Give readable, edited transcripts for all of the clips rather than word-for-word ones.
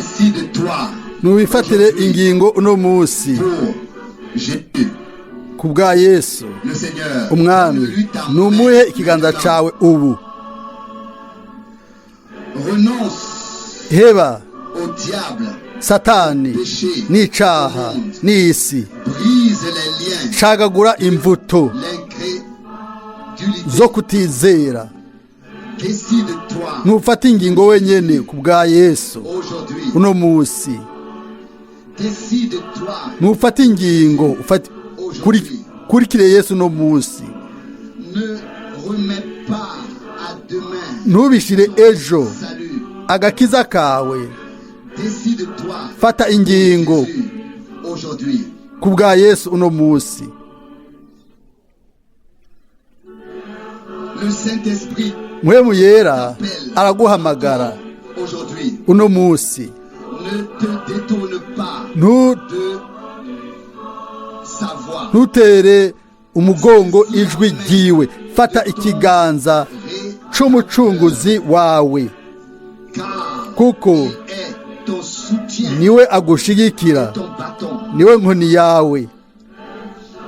Décide-toi Nubifatire ingingo uno munsi pour Jésus, ku bwa Yesu le Seigneur. Umwami. Lui ta main Numuhe ikiganza maintenant. cawe ubu. Renonce Heba au diable. Satani n'icaha n'isi. Brise les liens, Cagagura imvuto l'incrédulité. zo kutizera. Décide-toi Nufate ingingo wenyene ku bwa Yesu aujourd'hui. uno munsi. Décide-toi. Nufate ingingo kurikire Yesu uno munsi. Ne remets pas à demain Ntubishire ejo salut. agakiza kawe. Décide-toi Fata ingingo Jésus, aujourd'hui. ku bwa Yesu uno munsi. Le Saint-Esprit Mpwemu Yera araguhamagara aujourd'hui. uno munsi. Ne te détourne pas de sa voix. Ntutere umugongo ijwi ryiwe. Fata ikiganza c'umucunguzi wawe, Car kuko il est ton soutien, niwe agushigikira, ton bâton. niwe nkoni yawe.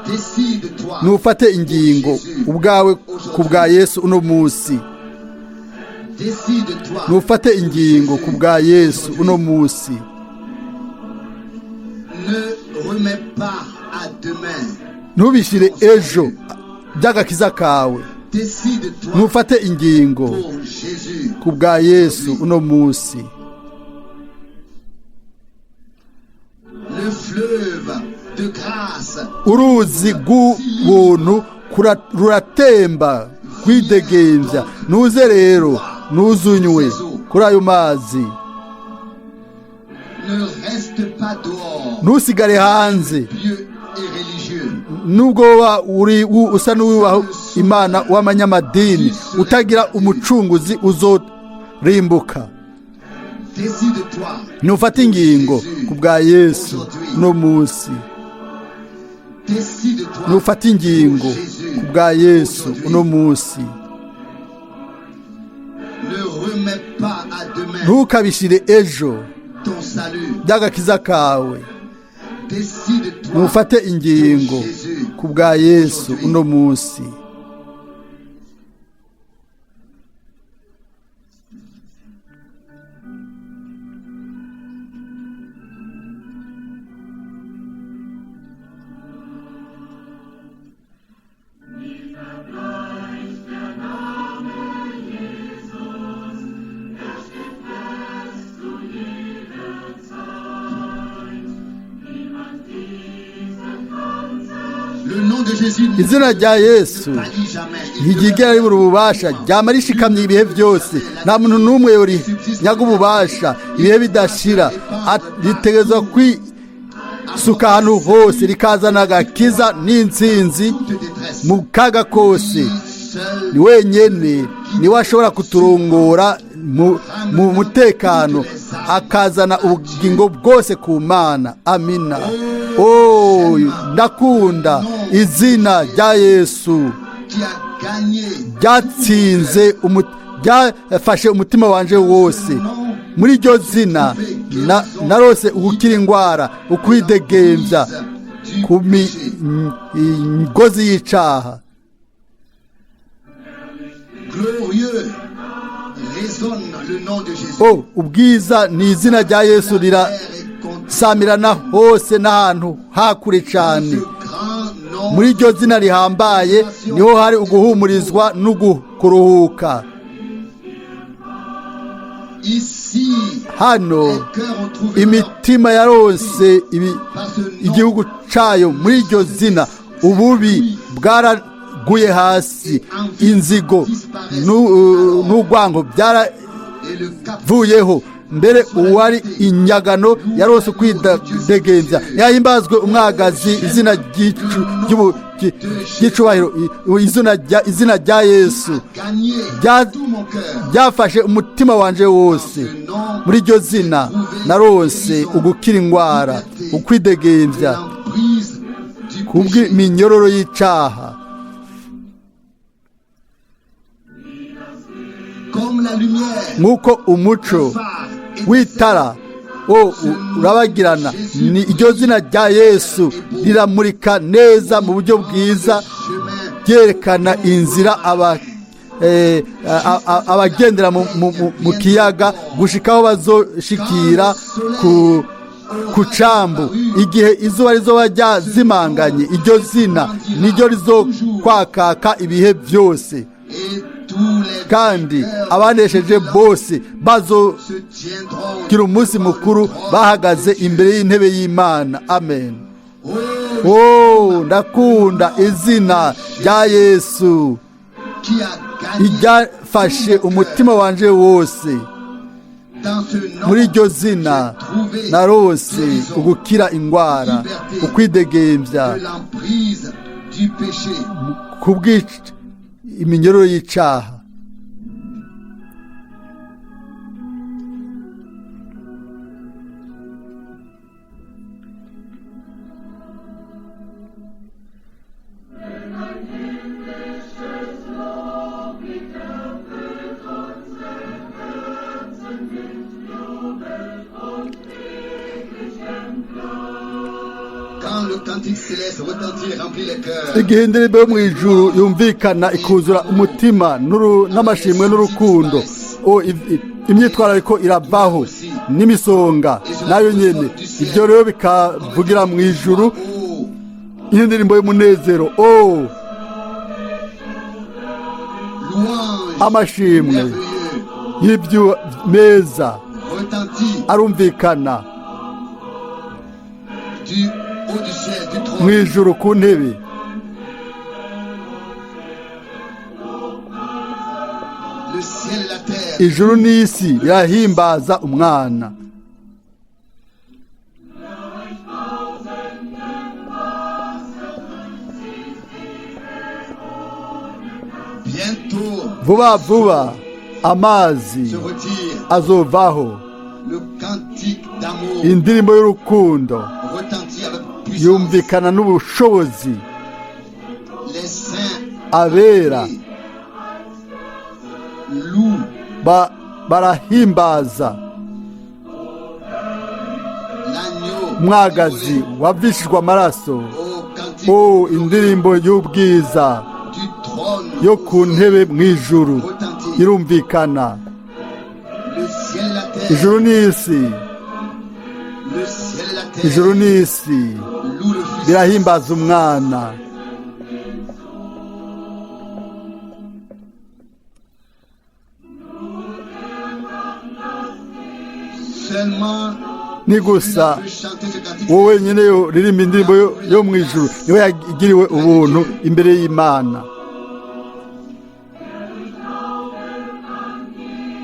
Décide-toi. Nufate ingingo ubwawe ku bwa Yesu uno munsi. Décide-toi. Nufate ingingo ku bwa Yesu uno munsi. Ne remets pas à demain. Ntubishire ejo by'agakiza kawe. Décide-toi Nufate ingingo pour Jésus. ku bwa Yesu uno munsi. Le fleuve de grâce Uruzi rw'ubuntu ruratemba rwidegembya. Nuze rero nuzunywe kuri ayo mazi. Ne reste pas dehors. Ntusigare hanze. Pieux et religieux. Nubwo woba uri usa n'uwubaha Imana w'amanyamadini, utagira umucunguzi uzorimbuka. Décide-toi. Nufate ingingo ku bwa Yesu uno munsi. Décide-toi. Nufate ingingo pour Jésus ku bwa Yesu aujourd'hui. uno munsi. Ne remets pas à demain Ntukabishire ejo ton salut. by'agakiza kawe. Décide-toi. Nufate ingingo pour Jésus. ku bwa Yesu uno munsi. Le nom de Jésus ne Izina rya Yesu faillit jamais. Il ntiryigera ribura ububasha, ryama rishikamye ibihe byose. Nta muntu n'umwe yorinyaga ububasha ibihe bidashira. Ritegerezwa kwisuka ahantu hose, rikazana agakiza n'intsinzi toute détresse. mu kaga kose. Seul Ni wenyene niwe ashobora kuturongora mu mutekano, akazana ubugingo bwose ku Mana. Amina. Oh, ndakunda izina rya Yesu qui a gagné ryatsinze ryafashe umutima wanje wose. Muri iryo zina narose ugukira indwara, ukwidegembya du ku péché. migozi y'icaha. Glorieux résonne le nom de Jésus. Oh, ubwiza ni izina rya Yesu La terre est contente rirasamirana hose n'ahantu hakure cyane. ce grand nom. Muri iryo zina rihambaye niho hari uguhumurizwa n'ukuruhuka. Ici, Hano les cœurs ont trouvé leur imitima yaronse par ce nom. igihugu cayo muri iryo zina. Ububi bwaraguye hasi, inzigo n'urwango Et le cap byaravuyeho. Mbere uwari inyagano yarose ukwidegembya. Yahimbazwe umwagazi, izina ry'icubahiro, izina rya Yesu gagné tout mon cœur. ryafashe umutima wanje wose. Muri iryo zina narose ugukira indwara, ukwidegembya L'emprise du péché. kubw'iminyororo y'icaha. Comme la lumière Nk'uko umuco phare w'itara O urabagirana, ni iryo zina rya Yesu riramurika neza mu buryo bwiza, Chemin ryerekana inzira abagendera mu kiyaga gushika aho bazoshikira ku cambu. Igihe izuba rizoba ryazimanganye, iryo zina niryo rizokwakaka ibihe byose, et tous les kandi vainqueurs abanesheje bose bazogira se tiendront umunsi mukuru bahagaze imbere y'intebe y'Imana. Amen. Oh, Oh, ndakunda izina rya Yesu qui a gagné iryafashe umutima wanje wose. dans ce nom, Muri iryo zina j'ai trouvé narose guérison ugukira ingwara, ukwidegembya de l'emprise du péché. kubwica iminyororo y'icaha. Quand le cantique céleste retentit et remplit les cœurs, Igihe indirimbo yo mu ijuru yumvikana ikuzura umutima n'amashimwe n'urukundo, o imyitwarariko iravaho n'imisonga nayo nyene. Ibyo rero bikavugira mu ijuru oh, iyi ndirimbo y'umunezero, o louange amashimwe merveilleux y'ibyo meza retentit arumvikana du haut du ciel, du mu trône. ijuru ku ntebe. Le ciel et la terre Ijuru n'isi birahimbaza umwana. Bientôt Vuba vuba amazi se retire. azovaho. Le cantique d'amour Indirimbo y'urukundo retentit avec puissance. yumvikana n'ubushobozi. Les saints Abera louent barahimbaza l'agneau umwagazi wavishijwe amaraso. au cantique O indirimbo y'ubwiza du trône yo ku ntebe mu ijuru retentit. irumvikana. Le ciel et la terre, Ijuru n'isi, le ciel et la terre ijuru n'isi louent le Fils. birahimbaza umwana. Seulement Ni gusa peut chanter ce cantique. wowe wenyine uririmba indirimbo yo mu ijuru niwe yagiriwe ubuntu imbere y'Imana,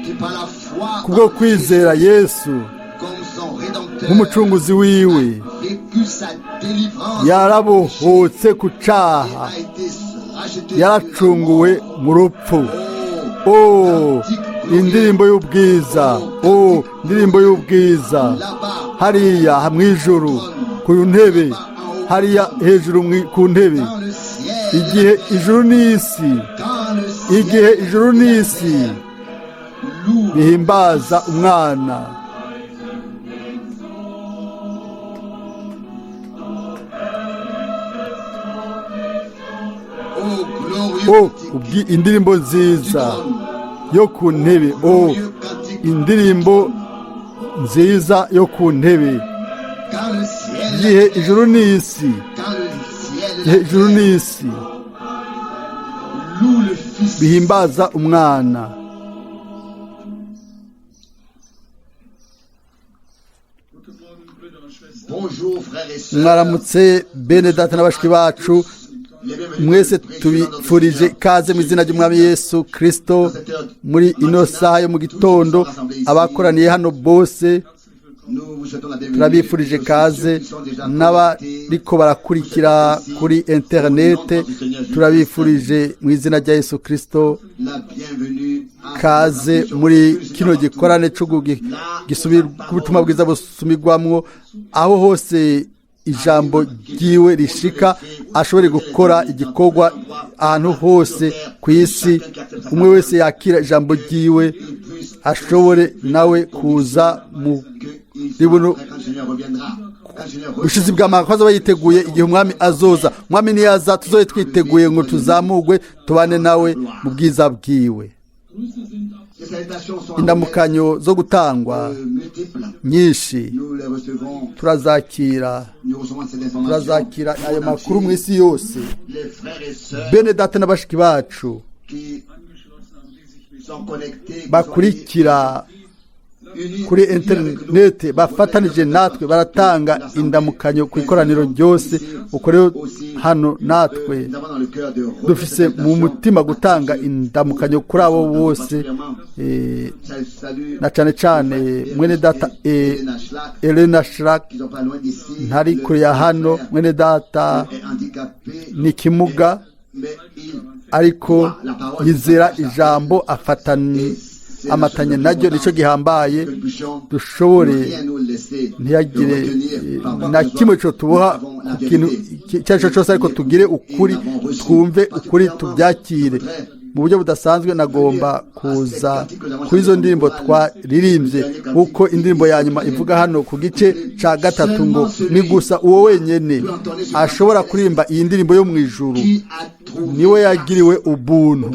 Qui par la foi kubwo en kwizera Yesu comme son rédempteur nk'umucunguzi wiwe a vécu sa délivrance yarabohotse ku et caha, a été racheté yaracunguwe mu rupfu. Oh, O indirimbo y'ubwiza, o indirimbo y'ubwiza là-bas, hariya mu ijuru ku ntebe, hariya hejuru ku ntebe. dans le ciel, Igihe ijuru n'isi, dans le ciel, igihe ijuru n'isi loue bihimbaza umwana. Oh, glorieux O cantique indirimbo du nziza trône, yo ku ntebe, o glorieux cantique indirimbo nziza yo ku ntebe. Quand le ciel, Igihe ijuru n'isi, quand le ciel et igihe la ijuru terre n'isi loue le Fils. bihimbaza umwana. Bonjour frères et sœurs. Mwaramutse bene data na bashiki bacu Les bienvenus mwese, précieux tubifurije ikaze mu izina ry'umwami Yesu Kristo muri ino saha yo mu gitondo. Abakoraniye hano bose Nous vous souhaitons la bienvenue. turabifurije ikaze, Ceux qui sont déjà n'abariko barakurikira kuri interinete turabifurije mu izina rya Yesu Kristo la bienvenue à kaze muri kino gikorane cyo ubutumwa bwiza busumigwamwo, aho hose ijambo ryiwe rishika ashobore gukora igikorwa ahantu hose ku isi. Umwe wese yakira ijambo ryiwe ashobore nawe kuza mu que il Ribuntu ubushizi bw'amanga ko azaba yiteguye igihe umwami azoza. Umwami niyaza tuzobe twiteguye ngo tuzamugwe tubane nawe mu bwiza bwiwe. Indamukanyo zo gutangwa nyinshi turazakira, turazakira ayo makuru mu isi yose. Bene data na bashiki bacu bakurikira kuri interineti bafatanije natwe baratanga indamukanyo ku ikoraniro ryose. Uko rero hano natwe dufise mu mutima gutanga indamukanyo kuri abo bose, na cyane cyane mwene data Elena Schrack ntari kure ya hano. Mwene data ni kimuga, ariko yizera ijambo, afatanye amatanye naryo, nicyo gihambaye. Dushobore ntiyagire na kimwe cyo tuboha ku kintu icyo ari cyo cyose, ariko tugire ukuri, twumve ukuri, tubyakire mu buryo budasanzwe. Nagomba kuza kuri izo ndirimbo twaririmbye, uko indirimbo ya nyuma ivuga hano ku gice cya gatatu ngo ni gusa uwo wenyine ashobora kuririmba iyi ndirimbo yo mu ijuru niwe yagiriwe ubuntu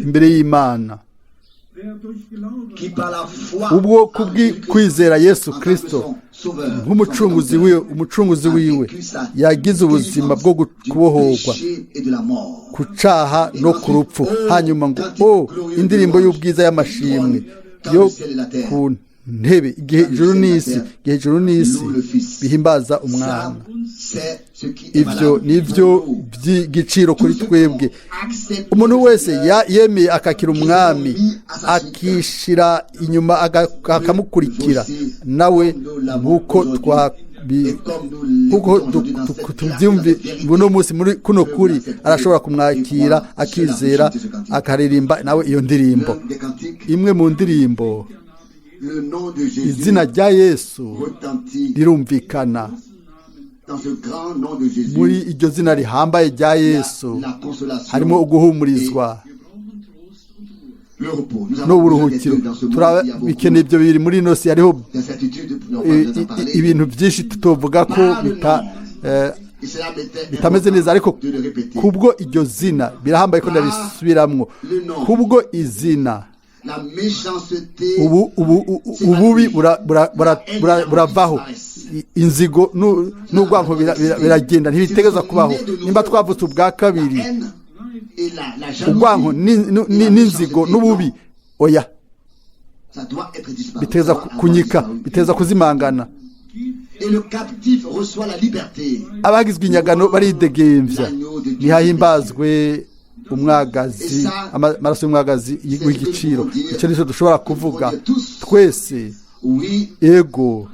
imbere y'Imana, ubwo kubw'kwizera Yesu Kirisito nk'umucunguzi wiwe, umucunguzi wiwe, yagize ubuzima bwo kubohorwa ku cyaha no ku rupfu. Hanyuma ngo o indirimbo y'ubwiza y'amashimwe yo ku ntebe, igihe ijuru n'isi, igihe ijuru n'isi bihimbaza umwana. Ibyo nibyo by'igiciro kuri twebwe. Umuntu wese yemeye akakira umwami, akishira inyuma, akamukurikira nawe, nk'uko nkuko tubyumve buno munsi muri kuno kuri, arashobora kumwakira, akizera, akaririmba nawe iyo ndirimbo, imwe mu ndirimbo. Izina rya Yesu rirumvikana. Muri iryo zina rihambaye rya Yesu harimo uguhumurizwa n'uburuhukiro. Turabikeneye ibyo bibiri muri ino si. Hariho ibintu byinshi tutovuga ko bitameze neza, ariko kubwo iryo zina birahambaye ko ndabisubiramwo. Kubwo izina ubu ububi buravaho, inzigo n'urwango biragenda, ntibitegereza kubaho nimba twavutse ubwa kabiri. Urwango n'inzigo n'ububi, oya, biteza kunyika, biteza kuzimangana. Abagizwe inyagano baridegembya. Ntihahimbazwe umwagazi, amaraso y'umwagazi w'igiciro. Icyo nicyo dushobora kuvuga twese. Ego,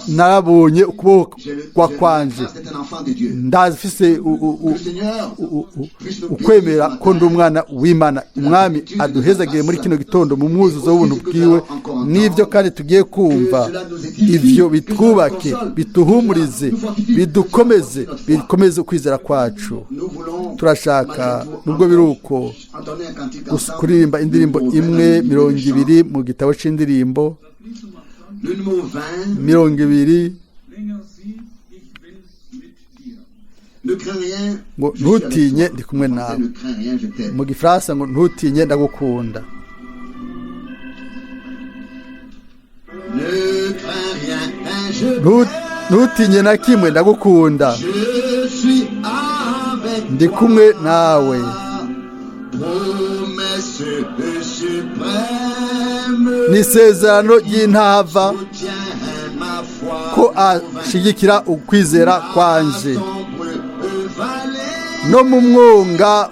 narabonye ukuboko kwanje, ndafise ukwemera ko ndi umwana w'Imana. Umwami aduhezagiye muri kino gitondo mu mwuzuzo w'ubuntu bwiwe n'ibyo kandi tugiye kumva, ibyo bitwubake, bituhumurize, bidukomeze, bikomeze ukwizera kwacu. Turashaka nubwo biri uko kuririmba indirimbo imwe 20 mu gitabo c'indirimbo, 20, ngo ntutinye ndi kumwe nawe. Mu gifaransa ngo ntutinye ndagukunda. Ntutinye na kimwe, ndagukunda, ndi kumwe nawe. Ni isezerano ry'intava ko ashigikira ukwizera kwanje no mu mwonga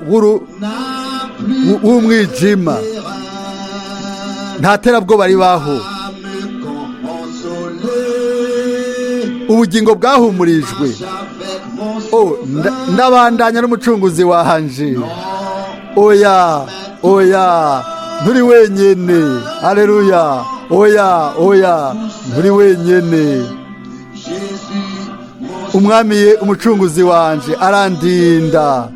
w'umwijima nta terabwoba ribaho. Ubugingo bwahumurijwe, ndabandanya n'umucunguzi wanje. Oya, oya, nturi wenyene. Haleluya. Oya, oya, nturi wenyene. Umwami ye umucunguzi wanje arandinda,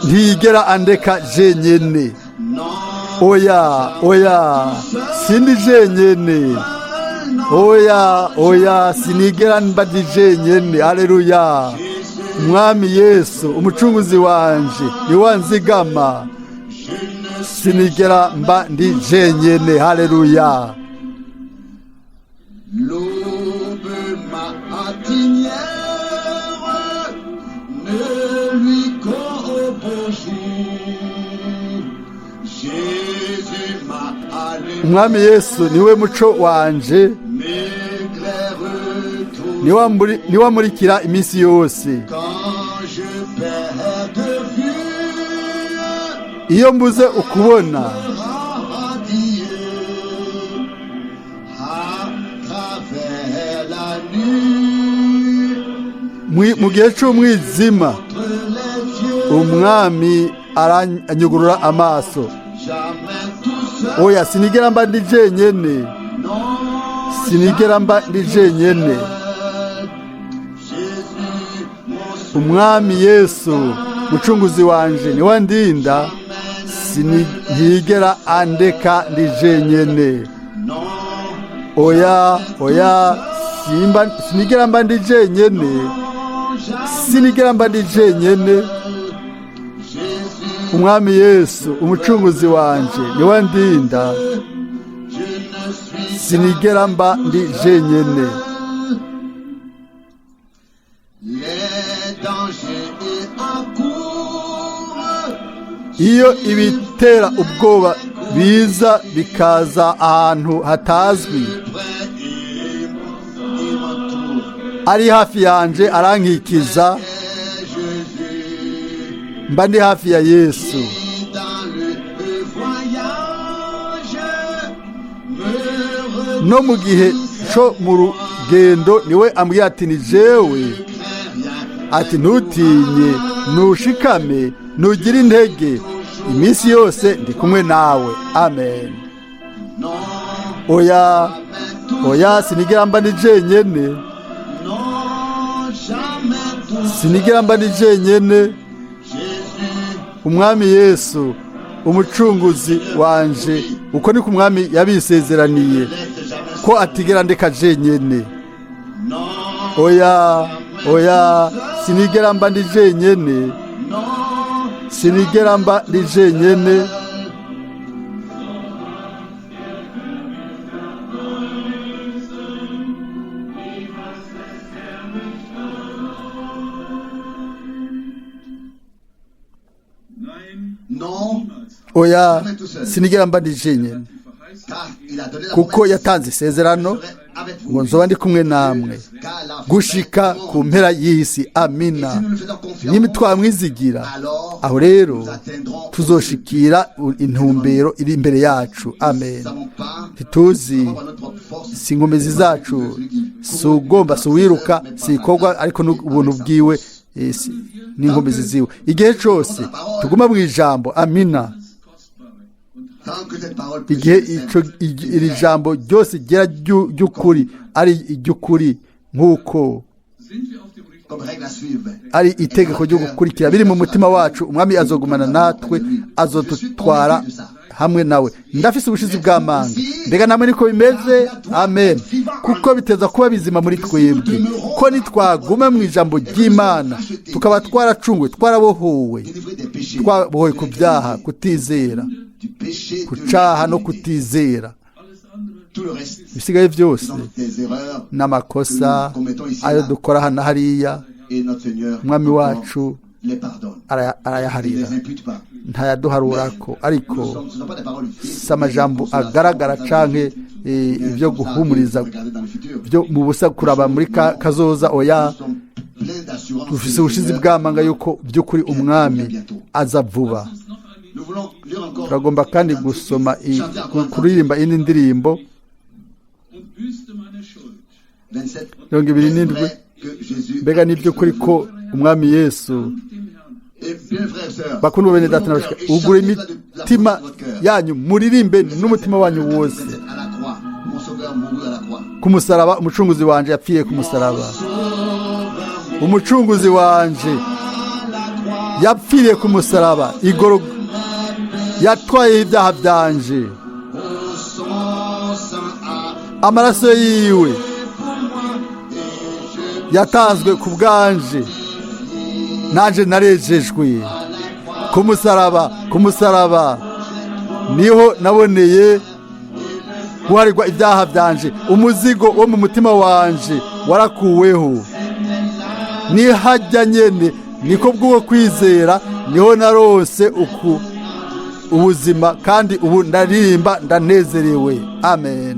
ntiyigera andeka jenyene. Oya, oya, sindi jenyene. Oya, oya, sinigera mba ndi jenyene. Haleluya. Umwami Yesu, umucunguzi wanje, niwe anzigama. Sinigera mba ndi jenyene. Haleluya. L'aube matinière ne lui qu'au beau jour. Jésus m'a allumé, Umwami Yesu niwe muco wanje, m'éclaire tout. niwe amurikira iminsi yose. Quand je perds de vue, Iyo mbuze ukubona, radieux à travers la nuit, mu gihe c'umwijima, entre les yeux, umwami aranyugurura amaso. jamais tout seul, Oya, sinigera mba ndi jenyene. Non, Sinigera mba ndi jenyene. Jésus, mon sauveur, Umwami Yesu, mucunguzi wanje, niwe andinda. Ntiyigera andeka ndi jenyene. Non, Oya, oya, sinigera mba ndi jenyene. Jamais Sinigera mba ndi jenyene. Jésus, Umwami Yesu, umucunguzi wanje, niwe andinda. Je ne suis Sinigera mba ndi jenyene. Les dangers et accourent, Iyo ibitera ubwoba biza bikaza ahantu hatazwi, près et m'entoure. ari hafi yanje, arankikiza. Et Jésus, Mba ndi hafi ya Yesu. qui dans le voyage me No mu gihe co mu rugendo, niwe ambwira ati: "Ni jewe." crains rien. Ati: "Ntutinye, ntushikame, ntugire intege, iminsi yose ndi kumwe nawe." Amen. Non, Oya, jamais tout, oya, sinigera mba ndi jenyene. Non, jamais tout. Sinigera mba ndi jenyene. Jésus, Umwami Yesu, umucunguzi wanje, uko niko umwami yabisezeraniye, laisse jamais ko atigera ndeka jenyene. Non, Oya, oya, sinigera mba ndi jenyene. Non, Sinigera mba ndi jenyene. Nein, Non, Oya, sinigera mba ndi jenyene, car il a donné la kuko promesse, yatanze isezerano je serai avec vous ngo nzoba ndi kumwe namwe jusqu'à la fin gushika du ku monde. mpera y'isi. Amina. Et si nous lui faisons confiance, Nimitwamwizigira, alors aho rero nous atteindrons tuzoshikira intumbero iri imbere yacu. Amen. Nous savons pas Ntituzi, par notre propre force, si inkomezi zacu, si ugomba, si uwiruka, si ikorwa, ariko n'ubuntu bwiwe, n'inkomezi ziwe. Igihe cose tuguma mu ijambo, amina, tant que cette parole igihe prêchée est ico simple, iri jambo ryose ryera ry'ukuri, ari iry'ukuri nk'uko sind wir auf dem richtigen comme règle à suivre. ari itegeko ryo gukurikira, biri mu mutima wacu, umwami azogumana natwe, azodutwara hamwe nawe. Ndafise ubushizi bw'amanga. Mbega namwe niko bimeze? Amen. Kuko biteza kuba bizima muri twebwe, ko nitwaguma mu ijambo ry'Imana, tukaba twaracunguwe, twarabohowe, Délivré des péchés, twabohowe ku byaha, kutizera, du péché, ku de caha no l'incrédulité. kutizera. Alles andere Tout le reste, Ibisigaye byose sont des erreurs n'amakosa ayo dukora hano hariya, et notre Seigneur umwami encore wacu les pardonne. Il ne arayaharira, les impute pas. ntayaduharurako. Ariko Nous sommes, ce ne sont pas des paroles vides, si amajambo agaragara canke ibyo guhumuriza regarder dans le futur. byo mu busa, kuraba muri kazoza, oya. Nous sommes pleins d'assurance. Dufise ubushizi bw'amanga yuko by'ukuri umwami aza vuba. Nous voulons lire encore Turagomba kandi gusoma chanter encore un kuririmba indi ndirimbo. Und büßte meine Schuld. 27. 27. Est-ce vrai que Jésus Mbega ni by'ukuri ko umwami Yesu? Dank dem Herrn. Et bien, frères et sœurs, Bakundwa bene data na ouvrez bashiki, vos cœurs et ugura chantez cela de la imitima force de votre cœur. yanyu, muririmbe n'umutima wanyu wose. À la croix, mon sauveur mourut à la croix. Ku musaraba, umucunguzi wanje yapfiriye ku musaraba. Umucunguzi wanje yapfiriye ku musaraba. Yatwaye ibyaha byanje. Amaraso yiwe yatanzwe ku bwanje, nanje narejejwe. Ku musaraba, ku musaraba niho naboneye guharirwa ibyaha byanje. Umuzigo wo mu mutima wanje warakuweho. Nihajya nyene niko bw'uwo kwizera niho narose uku ubuzima, kandi ubu ndaririmba ndanezerewe. Amen.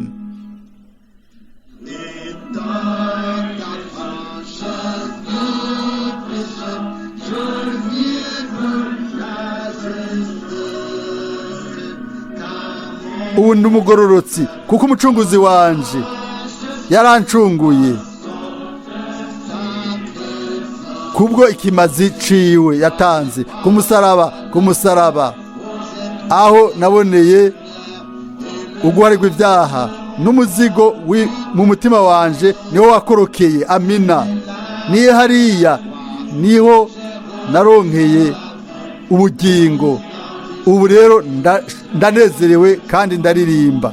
Ubu ndi umugororotsi kuko umucunguzi wanje yarancunguye kubwo ikimazi ciwe yatanze ku musaraba. Ku musaraba aho naboneye uguharirwa ibyaha, n'umuzigo mu mutima wanje niho wakorokeye. Amina. Niyo hariya niho naronkeye ubugingo. Ubu rero ndanezerewe kandi ndaririmba.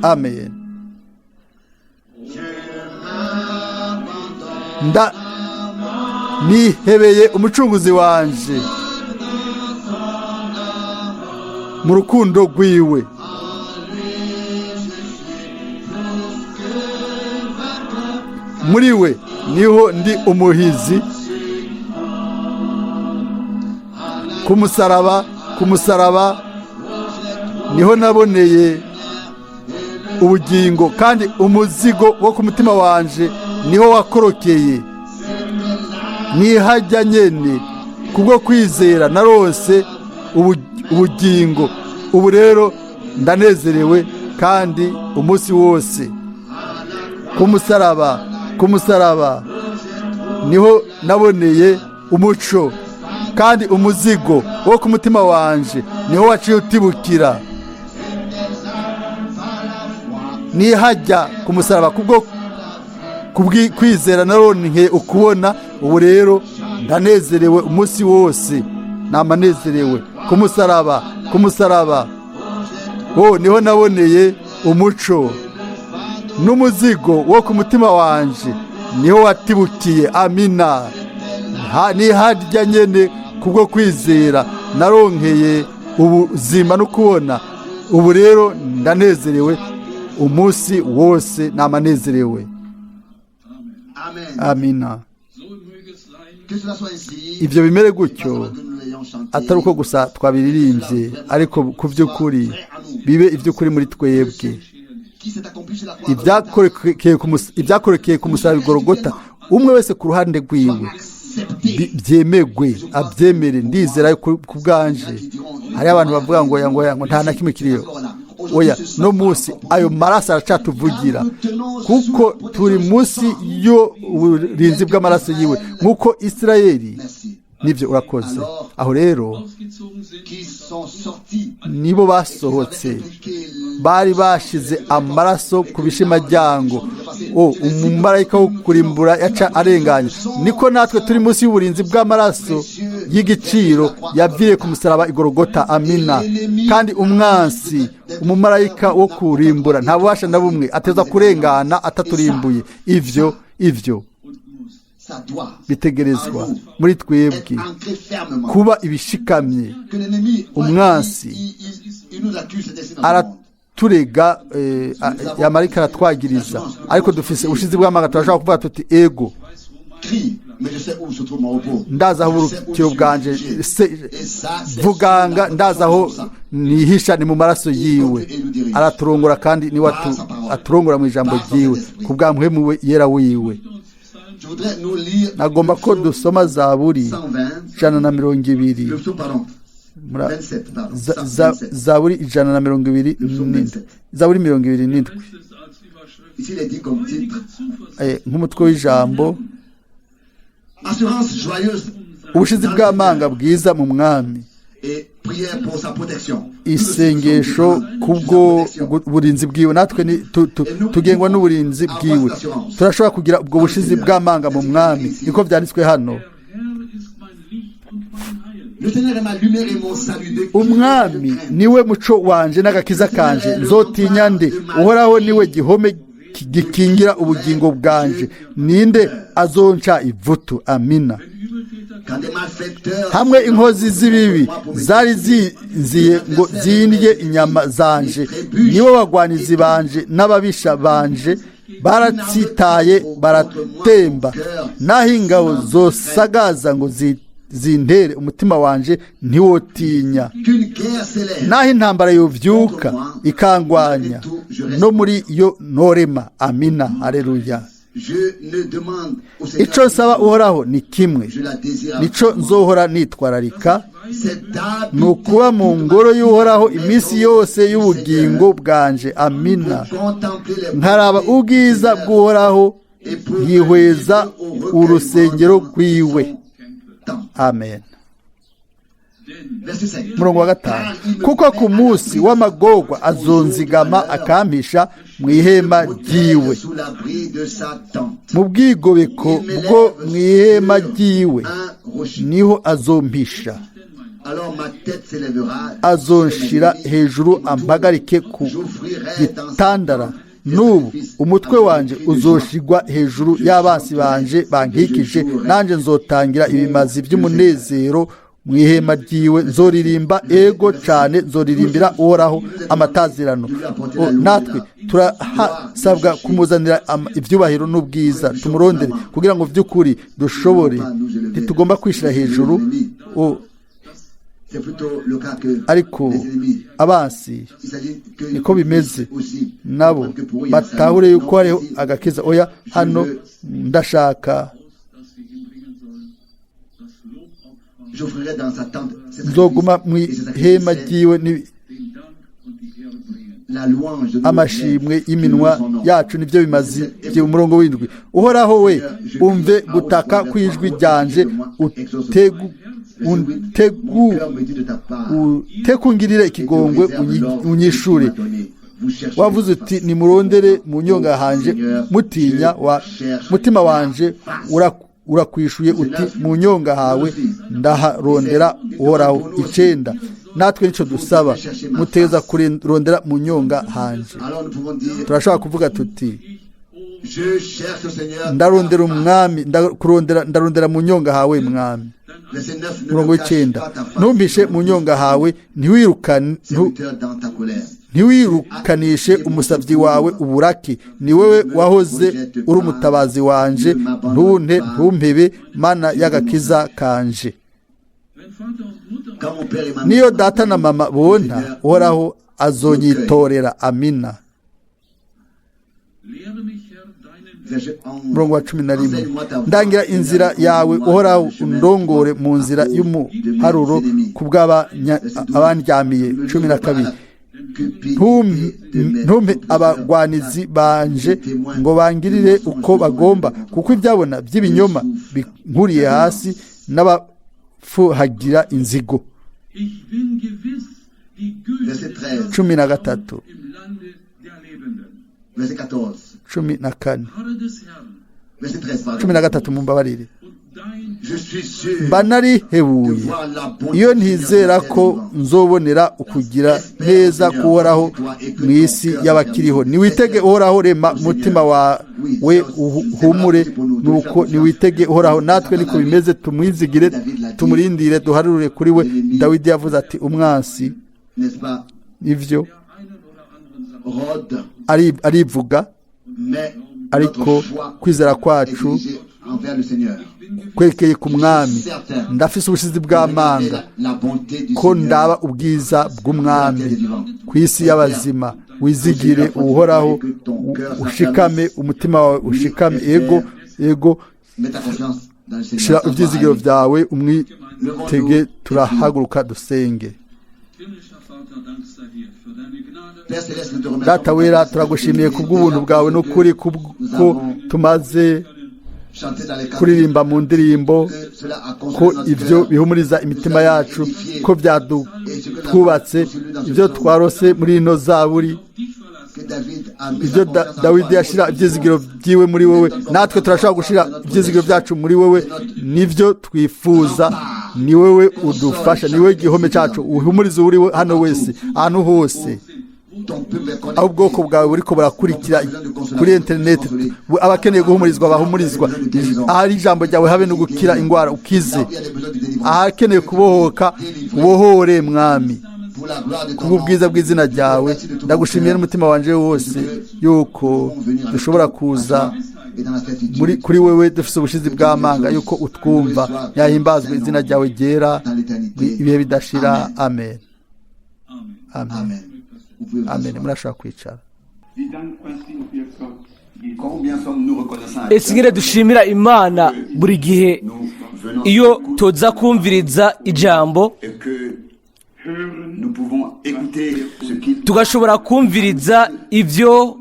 Amen. Nihebeye umucunguzi wanje mu rukundo rwiwe. Muri we niho ndi umuhizi. Ku musaraba, ku musaraba niho naboneye ubugingo, kandi umuzigo wo ku mutima wanje niho wakorokeye. Nihajya nyene kubwo kwizera narose ubugingo. Ubu rero ndanezerewe kandi umunsi wose. Ku musaraba, ku musaraba niho naboneye umuco, kandi umuzigo wo ku mutima wanje niho waciye utibukira. Nihajya ku musaraba kubwo kwizera naronke ukubona. Ubu rero ndanezerewe umunsi wose, namanezerewe. Ku musaraba, ku musaraba wo niho naboneye umuco, n'umuzigo wo ku mutima wanje niho watibukiye. Amina. Nihajya nyene kubwo kwizera naronkeye ubuzima no kubona. Ubu rero ndanezerewe umunsi wose, namanezerewe. Amen. Amina. So möge es sein, Que cela soit ainsi. Ibyo bimere Pas gutyo, seulement que nous l'ayons chanté, atari uko gusa twabiririmbye, ariko ku by'ukuri bibe iby'ukuri muri twebwe. qui s'est accompli sur la croix. Ibyakorekeye ku musaraba i Golgota, umwe wese ku ruhande rwiwe Accepté. byemegwe, abyemere. Ndizera ku bwanje hariho abantu bavuga ngo oya, ngo oya, ngo nta na kimwe kiriyo. Oya, no munsi ayo maraso aracatuvugira, kuko turi munsi y'uburinzi bw'amaraso yiwe, nk'uko Isirayeli. Merci. Nibyo, urakoze. Aho rero ausgezogen sind Qui sont sortis. nibo basohotse, bari bashize amaraso ku bishimajyango. O umumarayika wo kurimbura yaca arenganye. Niko natwe turi munsi y'uburinzi bw'amaraso y'igiciro yaviriye ku musaraba i Golgota. Amina. Kandi umwansi, umumarayika wo kurimbura, nta bubasha na bumwe ateza kurengana ataturimbuye. Ivyo und muss. Ça doit bitegerezwa muri twebwe être ancré fermement. kuba ibishikamye. Que l'ennemi, Umwansi il nous accuse, c'est ainsi dans le monde. Araturega, yamarika aratwagiriza, ariko dufise ubushizi bw'amanga, turashobora kuvuga tuti ego, Crie, mais je sais où se trouve mon repos. Ndazi aho Je sais où uburuhukiro je suis bwanje réfugié. se Et ça, c'est vuganga, sous la ndazi aho protection nihisha, ni mu maraso yiwe. Araturongora kandi niwe aturongora mu ijambo ryiwe ku bwa mpwemu we yera wiwe. Je voudrais nous lire Nagomba ko le psaume dusoma Zaburi 120, 120. le psaume, pardon, 27, pardon, 127. Zaburi 127, Zaburi 27. Heißt es als Überschrift, Ici, il est dit comme titre, freudige Zuversicht Nk'umutwe w'ijambo, Assurance joyeuse ubushizi bw'amanga bwiza mu mwami, et prière pour sa protection. Isengesho kubwo burinzi bwiwe. Natwe tugengwa n'uburinzi bwiwe, turashobora kugira ubwo bushizi bw'amanga mu mwami, niko byanditswe hano. Der Herr ist mein Licht und mein Heil. Le Seigneur est ma lumière et mon salut. De qui Umwami je crains? Niwe muco wanje n'agakiza kanje, nzotinya nde? Uhoraho niwe gihome gikingira ubugingo bwanje, ninde azonca ivutu? Amina. Wenn Übeltäter Quand des malfaiteurs Hamwe inkozi z'ibibi zari zinziye ngo zindye inyama zanje, nibo bagwanizi banje n'ababisha banje baratsitaye baratemba. Naho ingabo zosagaza ngo zintere, umutima wanje ntiwotinya. Qu'une guerre s'élève Naho intambara yovyuka ikangwanya, no muri yo norema. Amina, aleluya. Je ne demande au Seigneur, Ico nsaba Uhoraho ni kimwe, je la désire. nico nzohora nitwararika, C'est d'habiter ni ukuba mu ngoro y'Uhoraho iminsi yose y'ubugingo bwanje. Amina. pour contempler les Nkaraba bontés ubwiza du Seigneur bw'Uhoraho, et pour yihweza méditer au recueillement urusengero dans rwiwe. son temple. Amen. Denn Verset 5. Umurongo wa 5: kuko ku munsi w'amagorwa azonzigama, akampisha mu ihema ryiwe, Sous l'abri de sa tente. mu bwigobeko bwo mu ihema ryiwe Un rocher. niho azompisha. Alors ma tête s'élèvera. Azonshira hejuru, ampagarike ku gitandara. N'ubu umutwe wanje uzoshigwa hejuru y'abansi banje bankikije. Nanjye nzotangira ibimazi by'umunezero mu ihema ryiwe, nzoririmba, ego cyane, nzoririmbira Uhoraho amatazirano. O, natwe turahasabwa kumuzanira ibyubahiro n'ubwiza, tumurondere kugira ngo by'ukuri dushobore. Ntitugomba kwishyira hejuru, o, C'est plutôt le cas que ariko les ennemis. abansi Il s'agit que niko bimeze aussi nabo comprennent que pour eux, il y a un batahure salut. yuko Non, hariho ici, agakiza. Oya, hano ndashaka dass wir ihm bringen sollen, das Lobopfer, j'offrirai dans sa tente ses nzoguma mu sacrifices et ses ihema sacrifices, ryiwe den Dank und die Ehre bringen. la louange de nos amashimwe lèvres, y'iminwa qui louent son nom. yacu, nibyo bimazi. Umurongo w'7: Uhoraho we, umve gutaka kw'ijwi ryanje, utegu Verset 8, untegu Mon cœur me dit de ta part, utekungirire et te ikigongwe, réserve l'or que tu unyishure. m'as donné. Vous cherchez Wavuze ma uti face. nimurondere mu nyonga hanje Seigneur, mutinya je wa cherche mutima ta wanje face. Urakwishuye uti mu nyonga hawe ndaharondera Uhoraho. 9: natwe nico dusaba, muteza kurondera mu nyonga hanje. Alors nous pouvons dire, Turashobora kuvuga tuti je cherche le Seigneur. ndarondera ta face. umwami, ndakurondera, ndarondera mu nyonga hawe, mwami. Verset 9, ne Umurongo me cache w'9: pas ta face, ntumpishe mu nyonga hawe, serviteur dans ta colère. Ntiwirukanishe umusabyi wawe uburake. Ni wowe wahoze uri umutabazi wanje, ntunte, ntumpebe, Mana y'agakiza kanje. Wenn Vater und Mutter Quand mon père et ma Niyo mère data na mama bonta, Uhoraho azonyitorera. Amina. Lehre mich, Herr, deinen Weg. Verset 11. Umurongo wa 11: ndangira inzira yawe, Uhoraho, undongore mu nzira y'umuharuro ku bw'abandyamiye. 12: ntumpe abagwanizi banje ngo bangirire uko bagomba, kuko ibyabona by'ibinyoma binkuriye hasi n'abafuhagira inzigo. Ich bin gewiss, die Güte Verset des 13. Herrn 13. im Lande der Lebenden. Verset 14. 14. Harre des Herrn Verset 13, pardon. 13, mumbabarire. Und dein Je suis sûr Mba de narihebuye voir la bonté iyo du Seigneur ntizera dans la ko terre vivante. nzobonera ukugira neza k'Uhoraho mu isi y'abakiriho. Niwitege Uhoraho, rema umutima wawe uhumure, nuko niwitege Uhoraho. Natwe niko bimeze, tumwizigire, tumurindire, duharure kuri we. Dawidi yavuze ati umwansi N'est-ce pas? ivyo der einen oder anderen Sache. Rôde, arivuga, mais ariko notre foi kwizera est kwacu dirigée envers le Seigneur. kwerekeye ku mwami. Ndafise ubushizi bw'amanga La bonté du ko Seigneur ndaba ubwiza bw'umwami ku isi y'abazima. Wizigire Uhoraho, ushikame, umutima wawe ushikame. Ego, ego. Mets ta confiance dans le Seigneur. Shira ibyizigiro byawe, umwitege. Turahaguruka dusenge. Himmlischer Vater, Dank sei dir für deine Gnade. Père Céleste, nous te remercions Data pour wera, ta turagushimiye kubw'ubuntu bwawe n'ukuri, kubwo tumaze chanter dans les cantiques, kuririmba mu ndirimbo, que cela a consolé ko notre ibyo cœur. bihumuriza imitima yacu, ko byadutwubatse, ibyo twarose muri ino zaburi, Auf dich verlassen. Que David a mis ibyo sa confiance en Dawidi toi. yashyira ibyizigiro byiwe muri wowe, natwe turashobora gushyira ibyizigiro byacu muri wowe. Nibyo twifuza. Ni wewe udufasha, ni wewe gihome cyacu. Uhumurize uri hano wese, ahantu hose Ton peuple est aho ubwoko connecté. bwawe buriko burakurikira kuri interineti, abakeneye guhumurizwa bahumurizwa. Ahari ijambo ryawe habe no gukira indwara, ukize. Là où il y a des besoins de délivrance. Ahakeneye kubohoka, ubohore, Mwami, Pour la gloire de ton nom. kubw'ubwiza bw'izina ryawe. Ndagushimiye n'umutima wanje wose yuko dushobora kuza Et dans la certitude muri kuri wewe dufite ubushizi bw'amanga yuko utwumva. Yahimbazwe izina ryawe ryera ibihe bidashira. Amen, amen. Amen. Vous pouvez vous Amen. asseoir. Murashobora kwicara. Wie dankbar sind wir Gott, Jesus. Combien sommes-nous reconnaissants à Dieu? Ese ingene dushimira Imana buri gihe Nous venons iyo tuza kumviriza ijambo, et que Hören nous pouvons écouter ce qu'il tugashobora kumviriza ibyo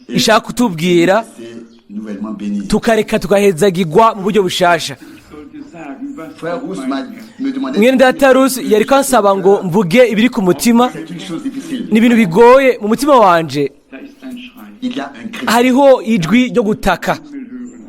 ishaka kutubwira, s'est nouvellement béni. tukareka tugahezagirwa mu buryo bushasha. Ich sollte sagen, was Frère auf Rousse meinem m'a Herzen me demandait. Mwene data Rusi yariko ansaba ngo mvuge ibiri ku mutima. C'est une chose difficile. Ni ibintu bigoye mu mutima wanje. Da ist ein Schrei, Il y a un cri Hariho ijwi ryo gutaka Himmel hören würden.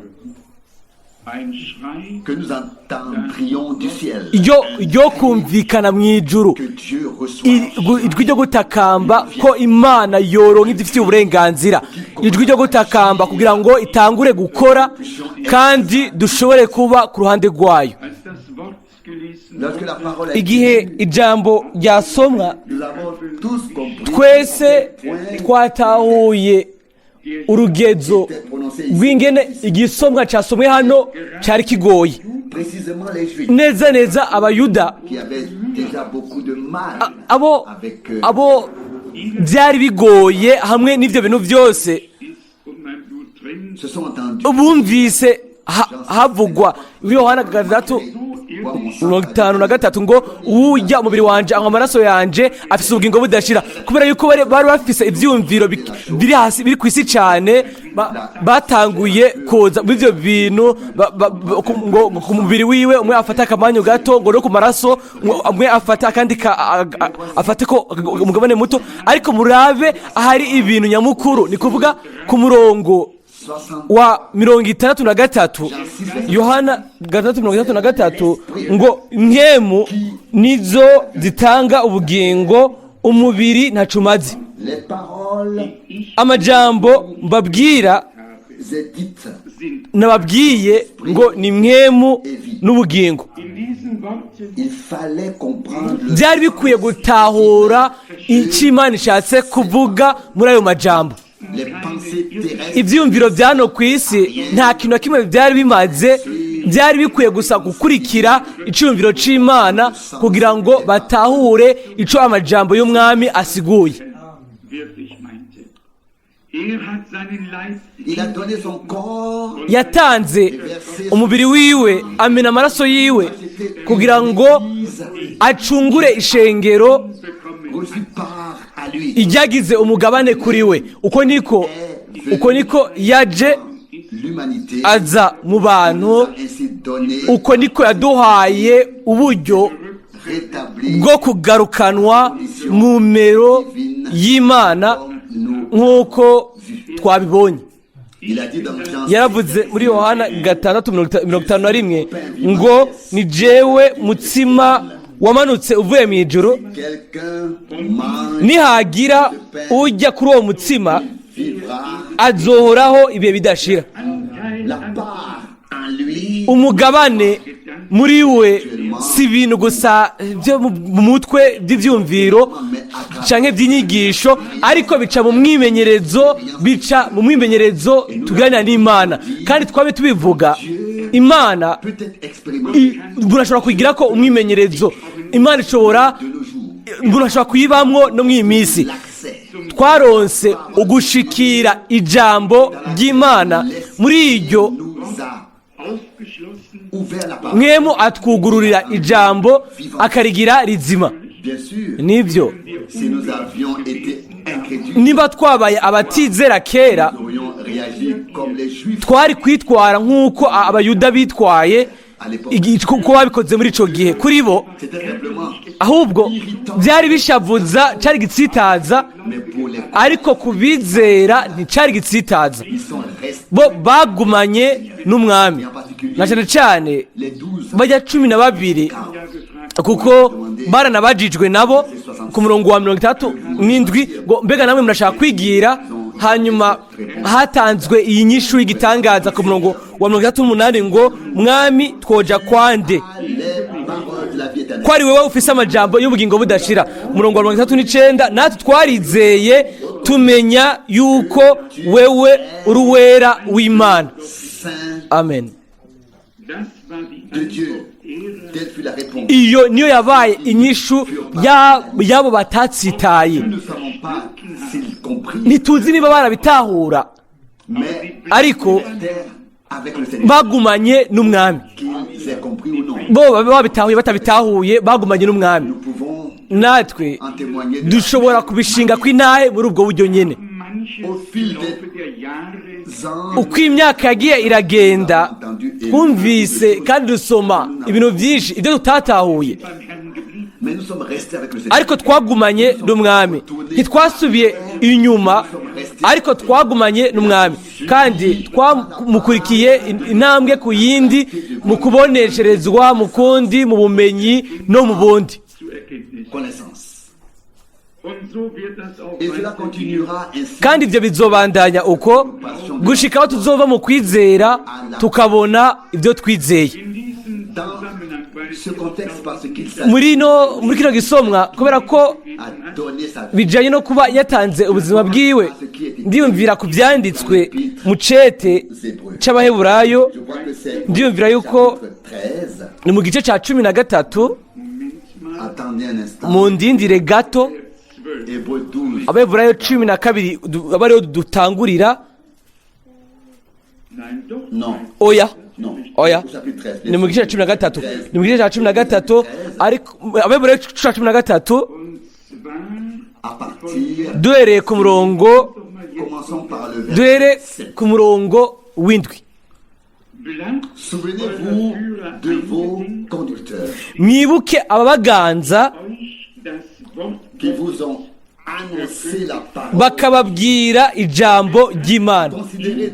Ein Schrei, que nous entendrions du ciel. Iryo kumvikana mu ijuru. Que Dieu reçoit. Ijwi ryo gutakamba ko Imana yoronka ibyo ifitiye uburenganzira, ijwi ryo gutakamba kugira ngo itangure gukora kandi dushobore kuba ku ruhande rwayo. Als das Wort gelesen Lorsque la wurde, parole est Igihe ijambo ryasomwa, nous avons tous compris twese twatahuye urugezo était prononcé ici. rw'ingene igisomwa cyasomwe hano cyari kigoye. Précisément les Juifs Neza neza Abayuda, qui avaient déjà beaucoup de mal abo avec abo byari bigoye hamwe n'ibyo bintu byose, ist und mein Blut drin, se sont entendus. Bumvise havugwa muri Yohana 6:53 ngo uwurya umubiri wanje anywa amaraso yanje afise ubugingo budashira. Kubera yuko bari bafise ivyumviro biri hasi, biri ku isi cyane, batanguye koza muri ivyo bintu ngo ku mubiri wiwe umwe afata akamanyu gato, ngo no ku maraso ngo umwe afata akandi afate ko umugabane muto. Ariko murabe ahari ibintu nyamukuru, ni kuvuga ku murongo 60 wa 63, Yohana 6:63, ngo impwemu nizo zitanga ubugingo, umubiri ntacumaze. Les paroles Amajambo mbabwira dites sind nababwiye ngo ni mpwemu n'ubugingo. In diesen Worten il fallait comprendre le Byari bikwiye gutahura icyo Imana ishatse kuvuga muri ayo majambo. Les pensées terrestres Ibyiyumviro bya hano ku isi nta kintu na kimwe byari bimaze. Byari bikwiye gusa gukurikira icyumviro cy'Imana kugira ngo batahure icyo amajambo y'Umwami asiguye. Wirklich meinte. Er hat seinen Leib Il a donné son corps Yatanze umubiri wiwe, amena amaraso yiwe kugira ngo acungure ishengero bekommen. Reçu part à lui. Iryagize umugabane kuri we. Uko niko yaje L'humanité aza mu bantu. nous a ainsi donné Uko niko yaduhaye uburyo rétabli bwo kugarukanwa mu mero y'Imana nk'uko twabibonye. Il a dit dans Jean Yaravuze muri Yohana 6:51 ngo ni jewe mutsima wamanutse uvuye mu ijuru, quelqu'un mange nihagira ujya kuri uwo mutsima vivra. azohoraho ibihe bidashira. La part en lui Umugabane muri we si ibintu gusa byo mu mutwe by'ibyumviro canke by'inyigisho, ariko bica mu mwimenyerezo, bica mu mwimenyerezo tuganira n'Imana. Kandi twabe tubivuga, Imana peut être expérimenté umuntu ashobora kuyigira ko umwimenyerezo. Imana ishobora, de nos jours. umuntu ashobora kuyibamwo no mu iyi minsi. L'accès Twaronse ugushikira ijambo ry'Imana muri iryo nous a Aufgeschlossen ouvert la parole. Mwemu atwugururira ijambo akarigira rizima. Bien sûr, Nibyo, si nous avions été incrédules, niba twabaye abatizera kera, nous aurions réagi comme les Juifs twari kwitwara nk'uko Abayuda bitwaye à l'époque. Kuko babikoze muri ico gihe kuri bo. C'était simplement, Ahubwo byari bishavuza, cyari gitsitaza, mais pour les ariko ku bizera nticyari gitsitaza. ils sont restés Bo bagumanye n'Umwami, na cyane cyane les 12 bajya 12. Kuko baranabajijwe nabo ku murongo wa 67 ngo: "Mbega namwe murashaka kwigira?" Hanyuma hatanzwe iyi nyishu y'igitangaza ku murongo wa 68 ngo: "Mwami, twoja kwande, Les paroles de la vie éternelle? ko ari wowe ufise amajambo y'ubugingo budashira?" Umurongo wa 39: "Natwe twarizeye, tumenya yuko wewe uri Uwera w'Imana." Saint Amen. Das war die de Dieu. Antwort derer, Telle fut la réponse. Iyo niyo yabaye inyishu y'abo batatsitaye. Nous ne savons pas s'ils comprirent, Ntituzi niba barabitahura, mais ariko restèrent avec le Seigneur. bagumanye n'Umwami. Qu'ils aient compris ou non, Bo babe babitahuye batabitahuye, bagumanye n'Umwami. nous pouvons Natwe en témoigner dushobora kubishinga kw'intahe muri ubwo buryo nyene. Manches Au fil im Laufe der Jahre ans. Uko imyaka yagiye iragenda, twumvise kandi dusoma ibintu byinshi ibyo tutatahuye, beim Herrn geblieben. Mais nous sommes restés avec le Seigneur. ariko twagumanye n'Umwami. Ntitwasubiye inyuma, ariko twagumanye n'Umwami kandi twamukurikiye intambwe ku yindi, mu kubonesherezwa, mu kundi, mu bumenyi no mu bundi. Zur Erkenntnis. Connaissance. Und so wird das auch Et cela weitergehen. Continuera ainsi. Kandi ibyo bizobandanya uko gushika aho tuzova mu kwizera tukabona ibyo twizeye. In diesem Dans Zusammenhang, weil ce contexte, parce qu'il s'agit Muri no muri kino gisomwa, kubera ko à donner sa vie. bijanye no kuba yatanze ubuzima bwiwe, ndiyumvira ku byanditswe mu cete c'Abaheburayo. Je crois que c'est Ndiyumvira yuko chapitre 13. ni mu gice ca 13. Attendez un instant. Mu ndindire gato. Hébreux 12. Abaheburayo 12 aba ariho dutangurira. Nein, doch. Non, Oya. non. Oya. Au chapitre 13. Ni mu gice ca 13, ni mu gice ca 13, ariko Abaheburayo ca 13, Und zwar À partir, duhereye ku murongo commençons par le verset duhere 7. ku murongo w'7. Bleibt Souvenez-vous de vos conducteurs Mwibuke ababaganza euch das Wort qui vous ont annoncé la parole. bakababwira ijambo ry'Imana. Considérez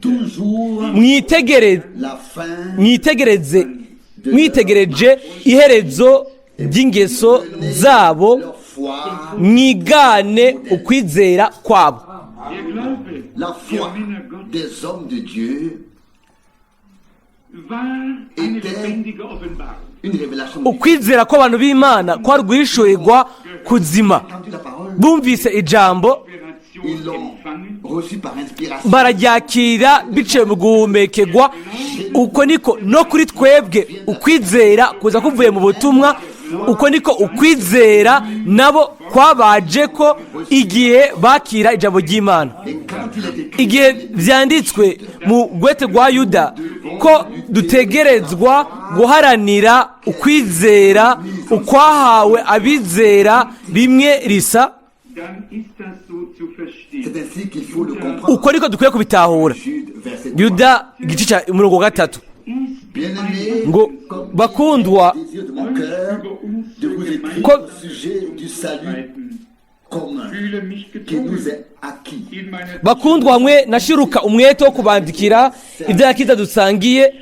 toujours Mwitegere la fin mwitegereze, mwitegereje iherezo ry'ingeso zabo, leur foi, mwigane ukwizera kwabo. Der Glaube la foi der Männer Gottes des hommes de Dieu war eine était lebendige Offenbarung. une révélation. Ukwizera kw'abantu b'Imana kwari guhishurirwa kuzima. Entendu la parole, Bumvise ijambo, Inspiration ils l'ont empfangen. reçu par inspiration. bararyakira biciye mu guhumekegwa. Uko niko no kuri twebwe ukwizera kuza kuvuye mu butumwa. Uko niko ukwizera nabo kwabaje ko igihe bakira ijambo ry'Imana. Et quand il est écrit Igihe byanditswe mu rwete rwa Yuda ko dutegerezwa guharanira ukwizera ukwahawe abizera rimwe risa, Dann ist das so zu verstehen. C'est ainsi qu'il faut le comprendre. uko niko dukwiye kubitahura. Jude, verset 3. Yuda igice cya umurongo wa 3. Bien-aimés, Ngo: comme "Bakundwa, désir de mon cœur de vous écrire au sujet du salut commun Fühle mich qui nous gedrungen, est acquis. in meiner Bakundwa mwe, nashiruka umwete wo kubandikira ibya dusangiye.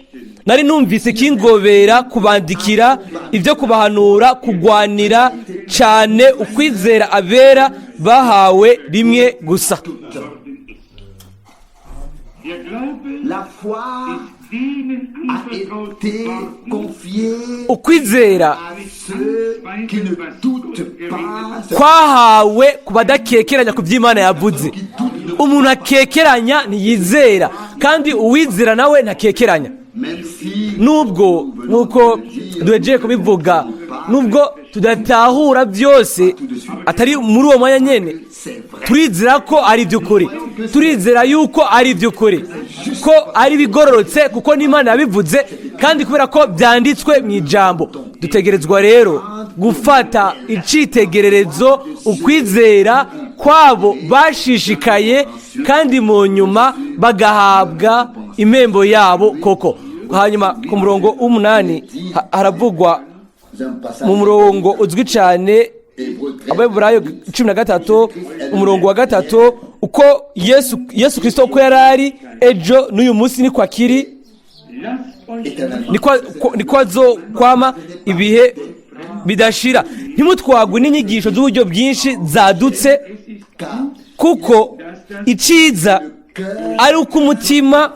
Nari numvise kingobera kubandikira ibyo kubahanura kugwanira cyane ukwizera abera bahawe rimwe gusa." Der Glaube La foi ist denen a anvertraut été worden, confiée Ukwizera à ceux qui ne doutent pas, kwahawe ku badakekeranya ku by'Imana yavuze. Umuntu akekeranya ntiyizera, kandi uwizera nawe ntakekeranya. Même si Nubwo nk'uko duhejeye kubivuga, nubwo tudatahura byose, atari muri uwo mwanya nyine, c'est vrai. turizera ko ari iby'ukuri. Turizera yuko ari iby'ukuri, ko ari ibigororotse, kuko n'Imana yabivuze kandi kubera ko byanditswe mu ijambo. Dutegerezwa rero gufata icyitegererezo ukwizera kwabo bashishikaye kandi mu nyuma bagahabwa impembo yabo koko. Hanyuma ku murongo w'8 haravugwa Un passage mu murongo uzwi cyane, Hébreux 13, Abaheburayo 13 umurongo wa 3, uko Yesu Kirisito uko yari ari ejo n'uyu munsi niko akiri, Lasst euch éternellement. niko azokwama ibihe bidashira. Ntimutwagwe n'inyigisho z'uburyo bwinshi zadutse, kuko iciza ari uko umutima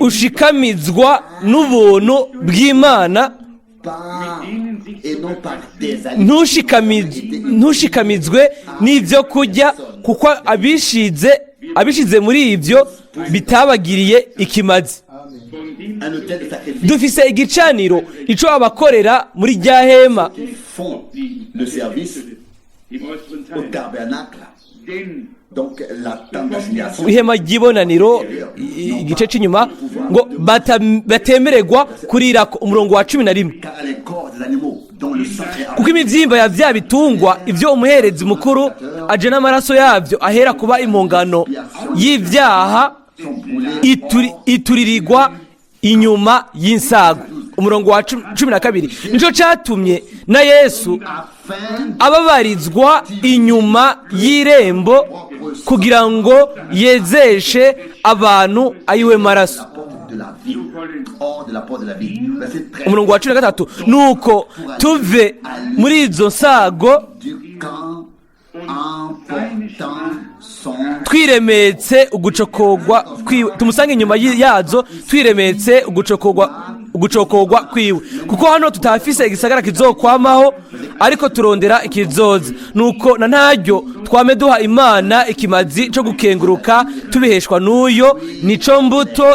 ushikamizwa n'ubuntu bw'Imana, ntushikamizwe n'ibyo kurya, kuko abishize muri ibyo bitabagiriye ikimazi. Dufise igicaniro ico abakorera muri rya hema ihema ry'ibonaniro, igice c'inyuma, ngo batemererwa kurirako. Umurongo wa 11, kuko imivyimba ya vya bitungwa ivyo umuherezi mukuru aje n'amaraso yavyo ahera kuba impongano y'ivyaha ituririrwa inyuma y'insago. Umurongo wa 12, nico catumye na Yesu ababarizwa inyuma y'irembo kugira ngo yezeshe abantu ayiwe maraso. Umurongo wa 13, nuko tuve muri izo nsago twiremetse ugucokogwa kwiwe, tumusange inyuma yazo twiremetse ugucokogwa kwiwe, kuko hano tutafise igisagara kizokwamaho, ariko turondera ikizoza. Nuko na ntaryo twame duha Imana ikimazi co gukenguruka tubiheshwa n'uyo, nico mbuto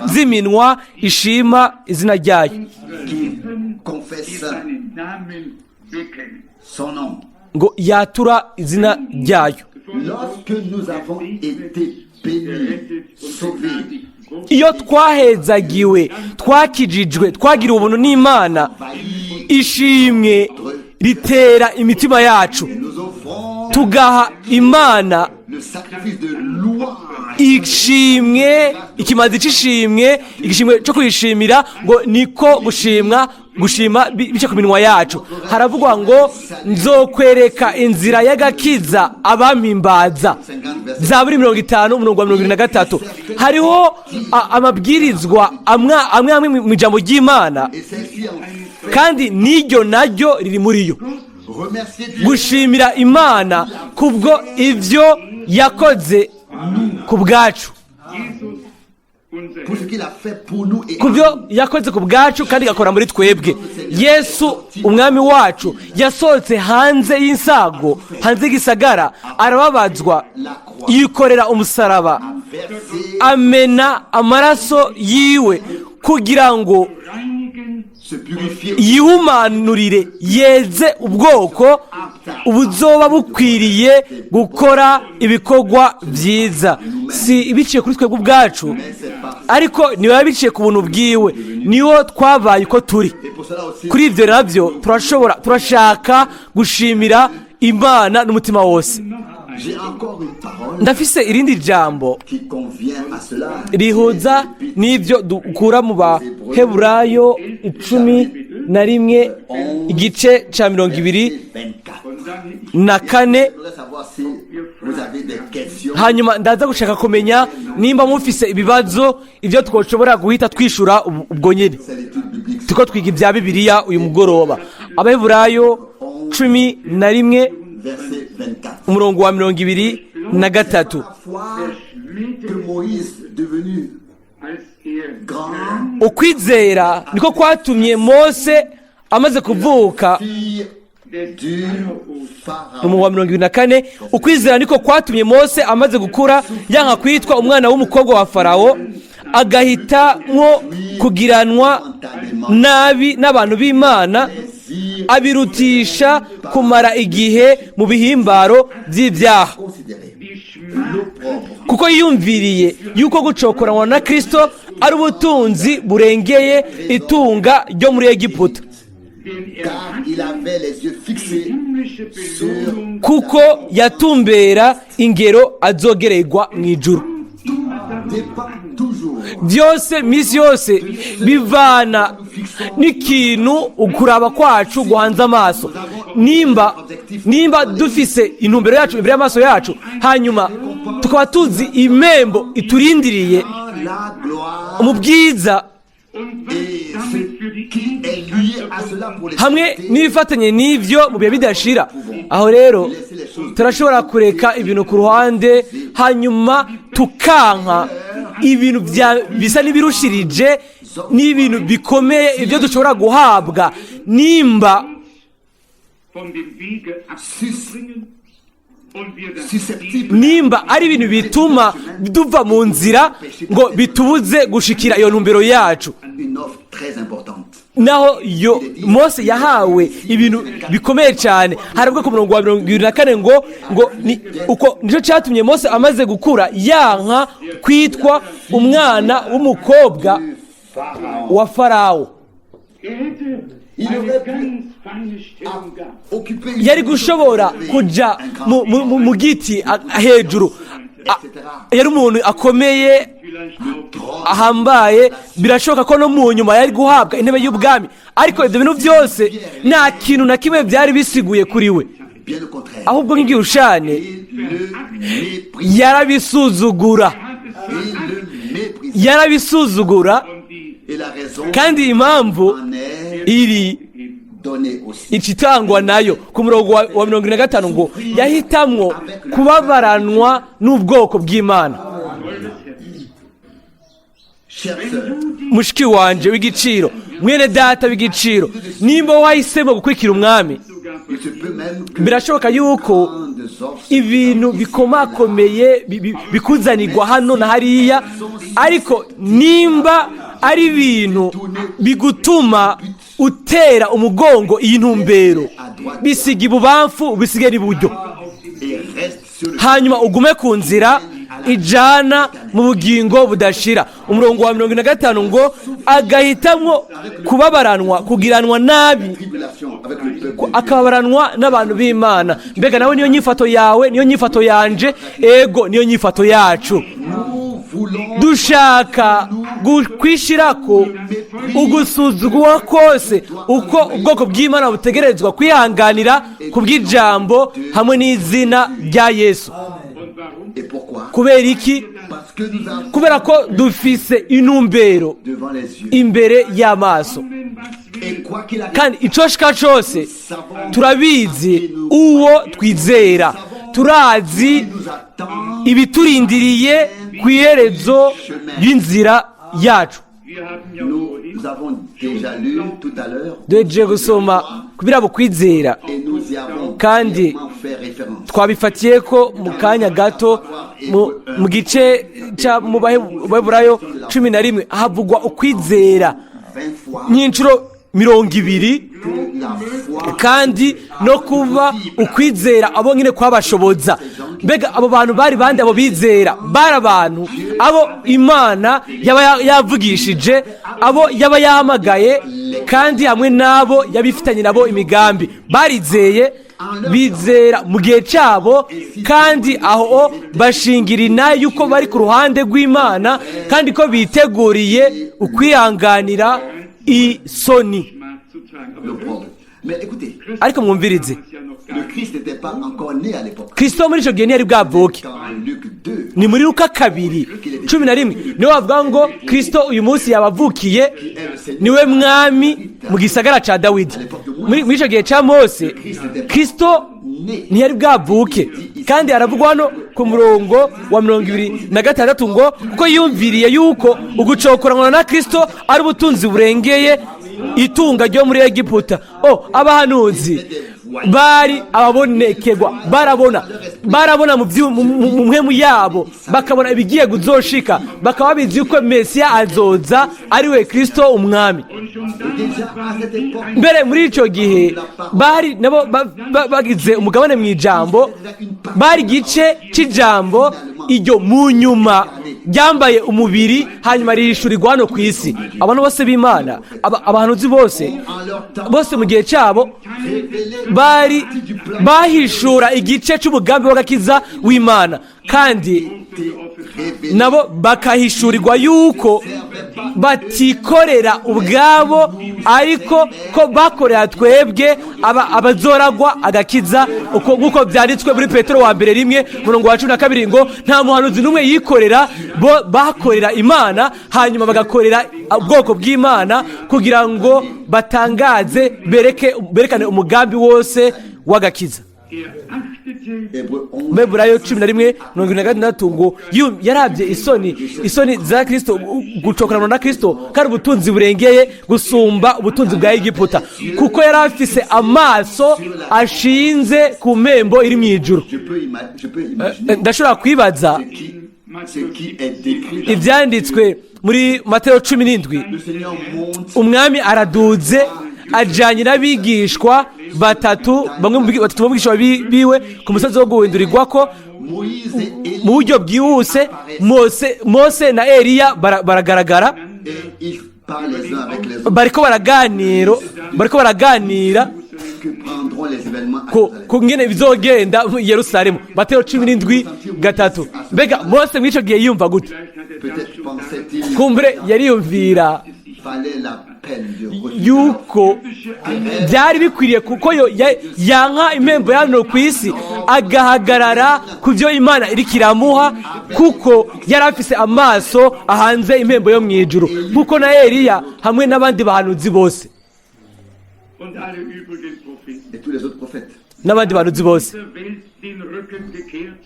z'iminwa ishima izina ryayo, ngo yatura izina ryayo. Iyo twahezagiwe, twakijijwe, twagira ubuntu n'Imana, ishimwe ritera imitima yacu, tugaha Imana ishimwe, ikimazi c'ishimwe, igishimwe cyo kuyishimira, ngo niko gushimwa, gushima bice ku minwa yacu. Haravugwa ngo nzokwereka inzira y'agakiza abampimbaza. Zaburi 50 umurongo wa 73. Hariho amabwirizwa amwe amwe mu ijambo ry'Imana, kandi n'iryo naryo riri muri yo. Gushimira Imana kubwo ivyo yakoze ku bwacu, kubyo yakoze ku bwacu kandi igakora muri twebwe. Yesu umwami wacu yasohotse hanze y'insago, hanze y'igisagara, arababazwa, yikorera umusaraba, amena amaraso yiwe kugira ngo yihumanurire, yeze ubwoko ubuzoba bukwiriye gukora ibikorwa byiza. Si ibiciye kuri twebwe ubwacu, ariko niba biciye ku buntu bwiwe, niwo twabaye uko turi. Kuri ibyo nabyo turashaka gushimira Imana n'umutima wose. Ndafise irindi jambo rihuza n'ibyo dukura mu Baheburayo 11 igice ca 24. Hanyuma ndaza gushaka kumenya nimba mufise ibibazo ibyo twoshobora guhita twishura ubwo nyine, tuko twiga ibya Bibiliya uyu mugoroba. Abaheburayo 11 umurongo wa 23. Ukwizera niko kwatumye Mose amaze kuvuka, umurongo wa 24. Ukwizera niko kwatumye Mose amaze gukura yanka kwitwa umwana w'umukobwa wa Farawo, agahitamwo kugiranwa nabi n'abantu b'Imana, abirutisha kumara igihe mu bihimbaro by'ibyaha, kuko yiyumviriye yuko gucokoranwa na Kristo ari ubutunzi burengeye itunga ryo muri Egiputa, kuko yatumbera ingero azogererwa mu ijuru. Byose misi yose bivana n'ikintu ukuraba kwacu guhanze amaso. Nimba dufise intumbero yacu imbere y'amaso yacu, hanyuma tukaba tuzi imembo iturindiriye mu bwiza, Hamwe n'ibifatanye n'ibyo mu bihe bidashira. Aho rero turashobora kureka ibintu ku ruhande, hanyuma tukanka ibintu bisa n'ibirushirije n'ibintu bikomeye, ibyo dushobora guhabwa nimba von dem Wege abzubringen und wir das Susceptible nimba ari ibintu bituma duva mu nzira ngo bitubuze gushikira iyo ntumbero yacu. Une offre très importante. Naho yo Mose yahawe ibintu bikomeye cyane, harabwo ku murongo wa 74 ngo ni uko nicyo cyatumye Mose amaze gukura yanka kwitwa umwana w'umukobwa wa Farawo. Er hätte Il eine aurait pu ganz feine Stellung gehabt. occuper une Yari gushobora kuja mu giti hejuru. Yari umuntu akomeye, Vielleicht noch ahambaye. Birashoboka ko no mu nyuma yari guhabwa intebe y'ubwami, ariko ibyo bintu byose nta kintu na kimwe byari bisiguye kuri we. Bien au contraire. Ahubwo nk'igihushane Il le méprise. yarabisuzugura. Il le méprise. Yarabisuzugura. Und die Et la raison Kandi impamvu en est iri donnée aussi. icitangwa nayo ku murongo wa 75 ngo yahitamwo kubabaranwa n'ubwoko bw'Imana. Chère sœur, Mushiki wanje w'igiciro, mwene data w'igiciro, nimba wahisemo gukurikira Umwami, il se peut même que birashoboka yuko grandes offres ibintu bikomakomeye bikuzanirwa hano na hariya, ariko nimba ari ibintu bigutuma utera umugongo iyi ntumbero, bisiga ibubamfu, ubisige n'iburyo, et reste sur le hanyuma ugume ku nzira ijana mu bugingo budashira. Umurongo wa 45 ngo agahitamwo kubabaranwa, kugiranwa nabi, tribulation avec le peuple de Dieu. Akababaranwa n'abantu b'Imana. Mbega nawe niyo nyifato yawe? Niyo nyifato yanje? Ego, niyo nyifato yacu. Nous voulons Dushaka kwishirako ugusuzugurwa kose uko ubwoko bw'Imana butegerezwa kwihanganira ku bw'ijambo hamwe n'izina rya Yesu. Und warum? Et pourquoi? Kubera iki? Parce que nous avons Kubera ko dufise intumbero devant les yeux. imbere y'amaso. Wenn was will, Et quoi qu'il arrive, Kandi icoshika cose, turabizi uwo twizera, turazi nous attend ibiturindiriye ku iherezo y'inzira yacu. Wir haben ja Nous vorhin avons déjà lu tout à l'heure Duhejeje gusoma kubera bukwizera et nous y avons kandi clairement fait référence. Twabifatiye ko mu kanya gato mu gice cya mu Baheburayo 11 havugwa ukwizera 20 fois n'inshuro 20 que la foi kandi no kuba ukwizera abo nyine kwabashoboza. Mbega abo bantu bari bande? Abo bizera bari abantu abo Imana yaba yavugishije, abo yaba yahamagaye, kandi hamwe n'abo yabifitanye nabo imigambi. Barizeye, bizera mu gihe cyabo, kandi aho bashingira inayo yuko bari ku ruhande rw'Imana kandi ko biteguriye ukwihanganira isoni. Schmach zu tragen. Le Aber problème. Mais écoutez, Ariko mwumvirize, ist ja noch gar le Christ n'était pas encore né à l'époque. Kristo muri icyo gihe ntiyari bwavuke. Quand Luc 2, Ni muri Luka 2:11 niwe bavuga ngo Kristo uyu munsi yabavukiye, niwe mwami mu gisagara cya Dawidi. Muri icyo gihe cya Mose, Kristo ntiyari bwavuke. Kandi haravugwa hano ku murongo wa 26 ngo kuko yumviriye yuko ugucokoranwa na Kristo ari ubutunzi burengeye itunga ryo muri Egiputa. O abahanuzi bari ababonekerwa, barabona, barabona mu mpwemu yabo, bakabona ibigiye kuzoshika, bakaba babizi yuko Mesiya azoza, ari we Kristo Umwami. Déjà à cette époque, Mbere muri icyo gihe bari nabo bagize umugabane mu ijambo, bari igice cy'ijambo iryo mu nyuma ryambaye umubiri, hanyuma rihishurirwa hano ku isi. Abantu bose b'Imana, abahanuzi bose en leur temps, bose mu gihe cyabo révélé bari bahishura igice cy'umugambi w'agakiza w'Imana kandi été révélées. Nabo bakahishurirwa yuko batikorera ubwabo, ariko ko bakorera twebwe abazoragwa agakiza, uko nk'uko byanditswe muri Petero wa mbere 1 murongo wa 12 ngo nta muhanuzi n'umwe yikorera, bo bakorera Imana, hanyuma bagakorera ubwoko bw'Imana kugira ngo batangaze, berekane umugambi wose w'agakiza. Er achtete Hébreux 11, Meburayo 11:76 ngo yarabye isoni za Kristo, gucokoranwa na Kristo, kandi ubutunzi burengeye gusumba ubutunzi bwa Egiputa, kuko yari afise amaso ashinze ku mpembo iri mu ijuru. Je peux imaginer Ndashobora kwibaza ce qui est décrit dans ibyanditswe muri Mateo 17. Le Seigneur monte Umwami araduze, ajyanye n'abigishwa batatu, bamwe mu batatu mu bigishwa biwe ku musozi wo guhindurirwa ko. Moïse et Élie Mu buryo bwihuse, Mose na Eliya baragaragara. Et ils parlent les uns avec les autres Bariko baraganira que prendront les événements à Jérusalem. Ku ngene bizogenda mu Yerusalemu. Mateo 17:3. Mbega Mose muri ico gihe yiyumva gute? Peut-être pensait-il Kumbure yariyumvira fallait la peine de refuser yuko byari bikwiriye, kuko yo yanka impembo ya hano ku isi, agahagarara ku byo Imana iriko iramuha, kuko yari afise amaso ahanze impembo yo mu ijuru, kuko na Eliya hamwe n'abandi bahanuzi bose. Und alle übrigen Propheten. Et tous les autres prophètes. N'abandi bahanuzi bose. Der Welt den Rücken gekehrt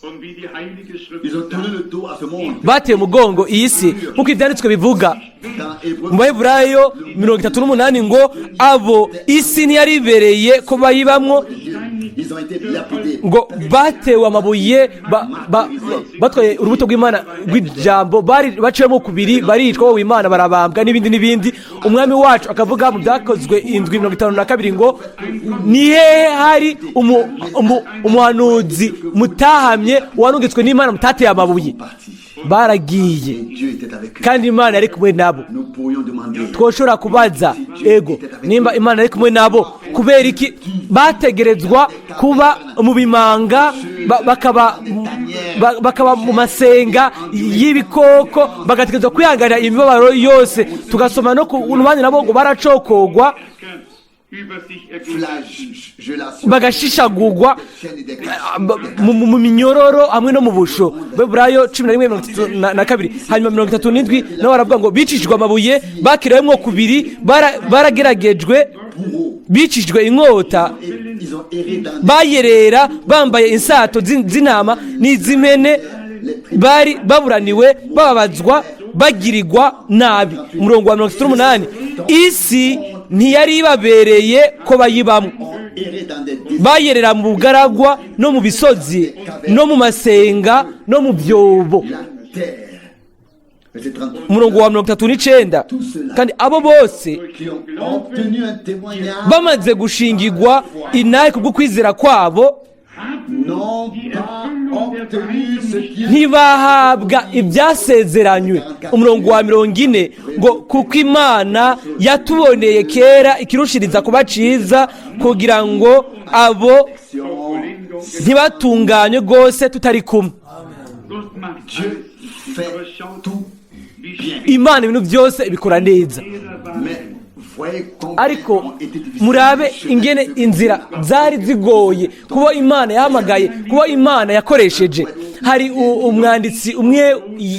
und wie die Heilige Schrift Ils ont tourné sagt, le dos à ce monde. Bateye umugongo iyi si, nk'uko ibyanditswe bivuga Dans Hébreux mu Baheburayo 38 ngo abo isi ntiyari ibereye ko bayibamwo. Ils ont été lapidés. Ngo batewe amabuye, batwaye urubuto rw'Imana rw'ijambo, bari baciyemo kubiri, baricwa wowe Imana, barabambwa n'ibindi n'ibindi. Umwami wacu akavuga mu Byakozwe 7:52 ngo ni hehe hari umuhanuzi mutahamye, wanungitswe n'Imana, mutateye amabuye? Baragiye. Et Dieu était avec eux. Kandi Imana yari kumwe nabo. Nous pourrions demander Twoshobora kubaza, ego, nimba Imana ari kumwe nabo, kubera iki bategerezwa kuba mu bimanga, bakaba mu masenga y'ibikoko, bagategerezwa kwihanganira imibabaro yose? Tugasoma no ku bandi nabo ngo baracokogwa, über sich ergehen. Flagellation, bagashishagurwa chaînes et des mu minyororo hamwe no mu busho. Beburayo 11:32. Hanyuma 37 nabo baravuga ngo bicishijwe amabuye, bakiriwemwo kubiri, barageragejwe, bicishijwe inkota, Et ils ont erré dans bayerera bambaye insato z'intama n'iz'impene, bari baburaniwe, bababazwa, bagirirwa nabi. Umurongo wa 38: isi ntiyari ibabereye ko bayibamo. Ont erré dans des déserts. Bayerera mu bugaragwa no mu bisozi no mu masenga no mu byobo. La terre. Verset 38. Umurongo wa 39: kandi abo bose Qui ont obtenu un témoignage bamaze gushingirwa inahe kubwo kwizera kwabo, n'ont pas obtenu ce qui ntibahabwa ibyasezeranywe. Umurongo wa 40 ngo kuko Imana yatuboneye kera ikirushiriza kuba ciza, kugira ngo abo ntibatunganywe rwose tutari kumwe. Gott macht Dieu alles, fait aber schaut, tout wie bien. Imana ibintu byose ibikora neza. Mais voyez combien Ariko ont été difficiles murabe les chemins ingene de inzira zari zigoye kuba Imana yahamagaye, kuba Imana yakoresheje. Hari umwanditsi umwe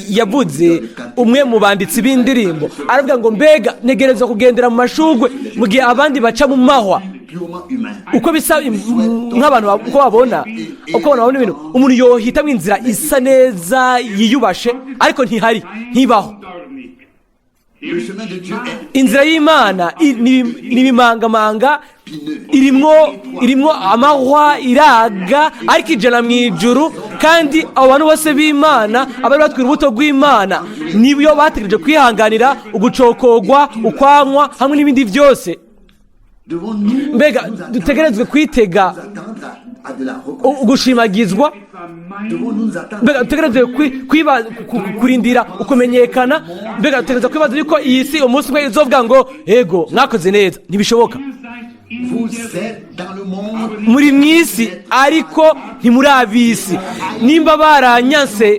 yavuze, umwe mu banditsi b'indirimbo, aravuga ngo mbega ntegerezwa kugendera mu mashugwe mu gihe abandi baca mu mahwa? Purement humain. Uko bisa nk'abantu, uko abantu babona ibintu, umuntu yohitamo inzira isa neza yiyubashe, ariko ntihari, ntibaho. Dornig. Le chemin de Dieu est Inzira y'Imana ni ibimangamanga, irimwo amahwa, iraga, ariko ijana mu ijuru. Kandi abo bantu bose b'Imana, abari batwira urubuto rw'Imana, niyo bategereje kwihanganira ugucokogwa, ukwankwa hamwe n'ibindi byose. Devons-nous Mbega nous attendre, dutegerezwe kwitega nous attendre à de la reconnaissance? ugushimagizwa? Devons-nous nous attendre Mbega dutegerezwe kurindira ukumenyekana? Mbega dutegerezwa kwibaza yuko iyi si umunsi umwe izovuga ngo ego, mwakoze neza? Ntibishoboka. Ihr seid Vous êtes dans le monde, Muri mu isi, ariko ntimuri ab'isi. Nimba baranyanse,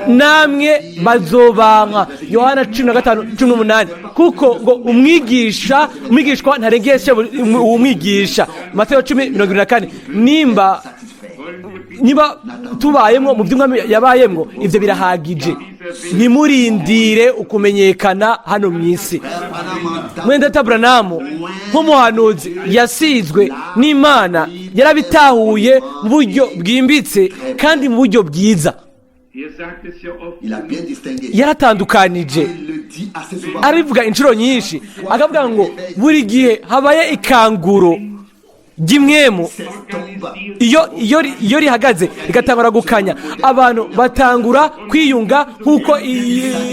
namwe bazobanka. Yohana 15:18. Kuko ngo umwigisha, umwigishwa ntarengeye umwigisha. Mateyo 10:24. Nimba tubayemwo mu by'umwami yabayemwo, ibyo birahagije. Ntimurindire ukumenyekana hano mu isi. Mwene Branham, nk'umuhanuzi yasizwe n'Imana, yarabitahuye mu buryo bwimbitse kandi mu buryo bwiza. Er sagt es ja oft. Il a bien distingué. Yaratandukanije. Il le dit assez souvent. Arabivuga inshuro nyinshi, akavuga ngo buri gihe habaye ikanguro ry'impwemu, S'estompe. iyo rihagaze rigatangura gukanya, abantu batangura kwiyunga nk'uko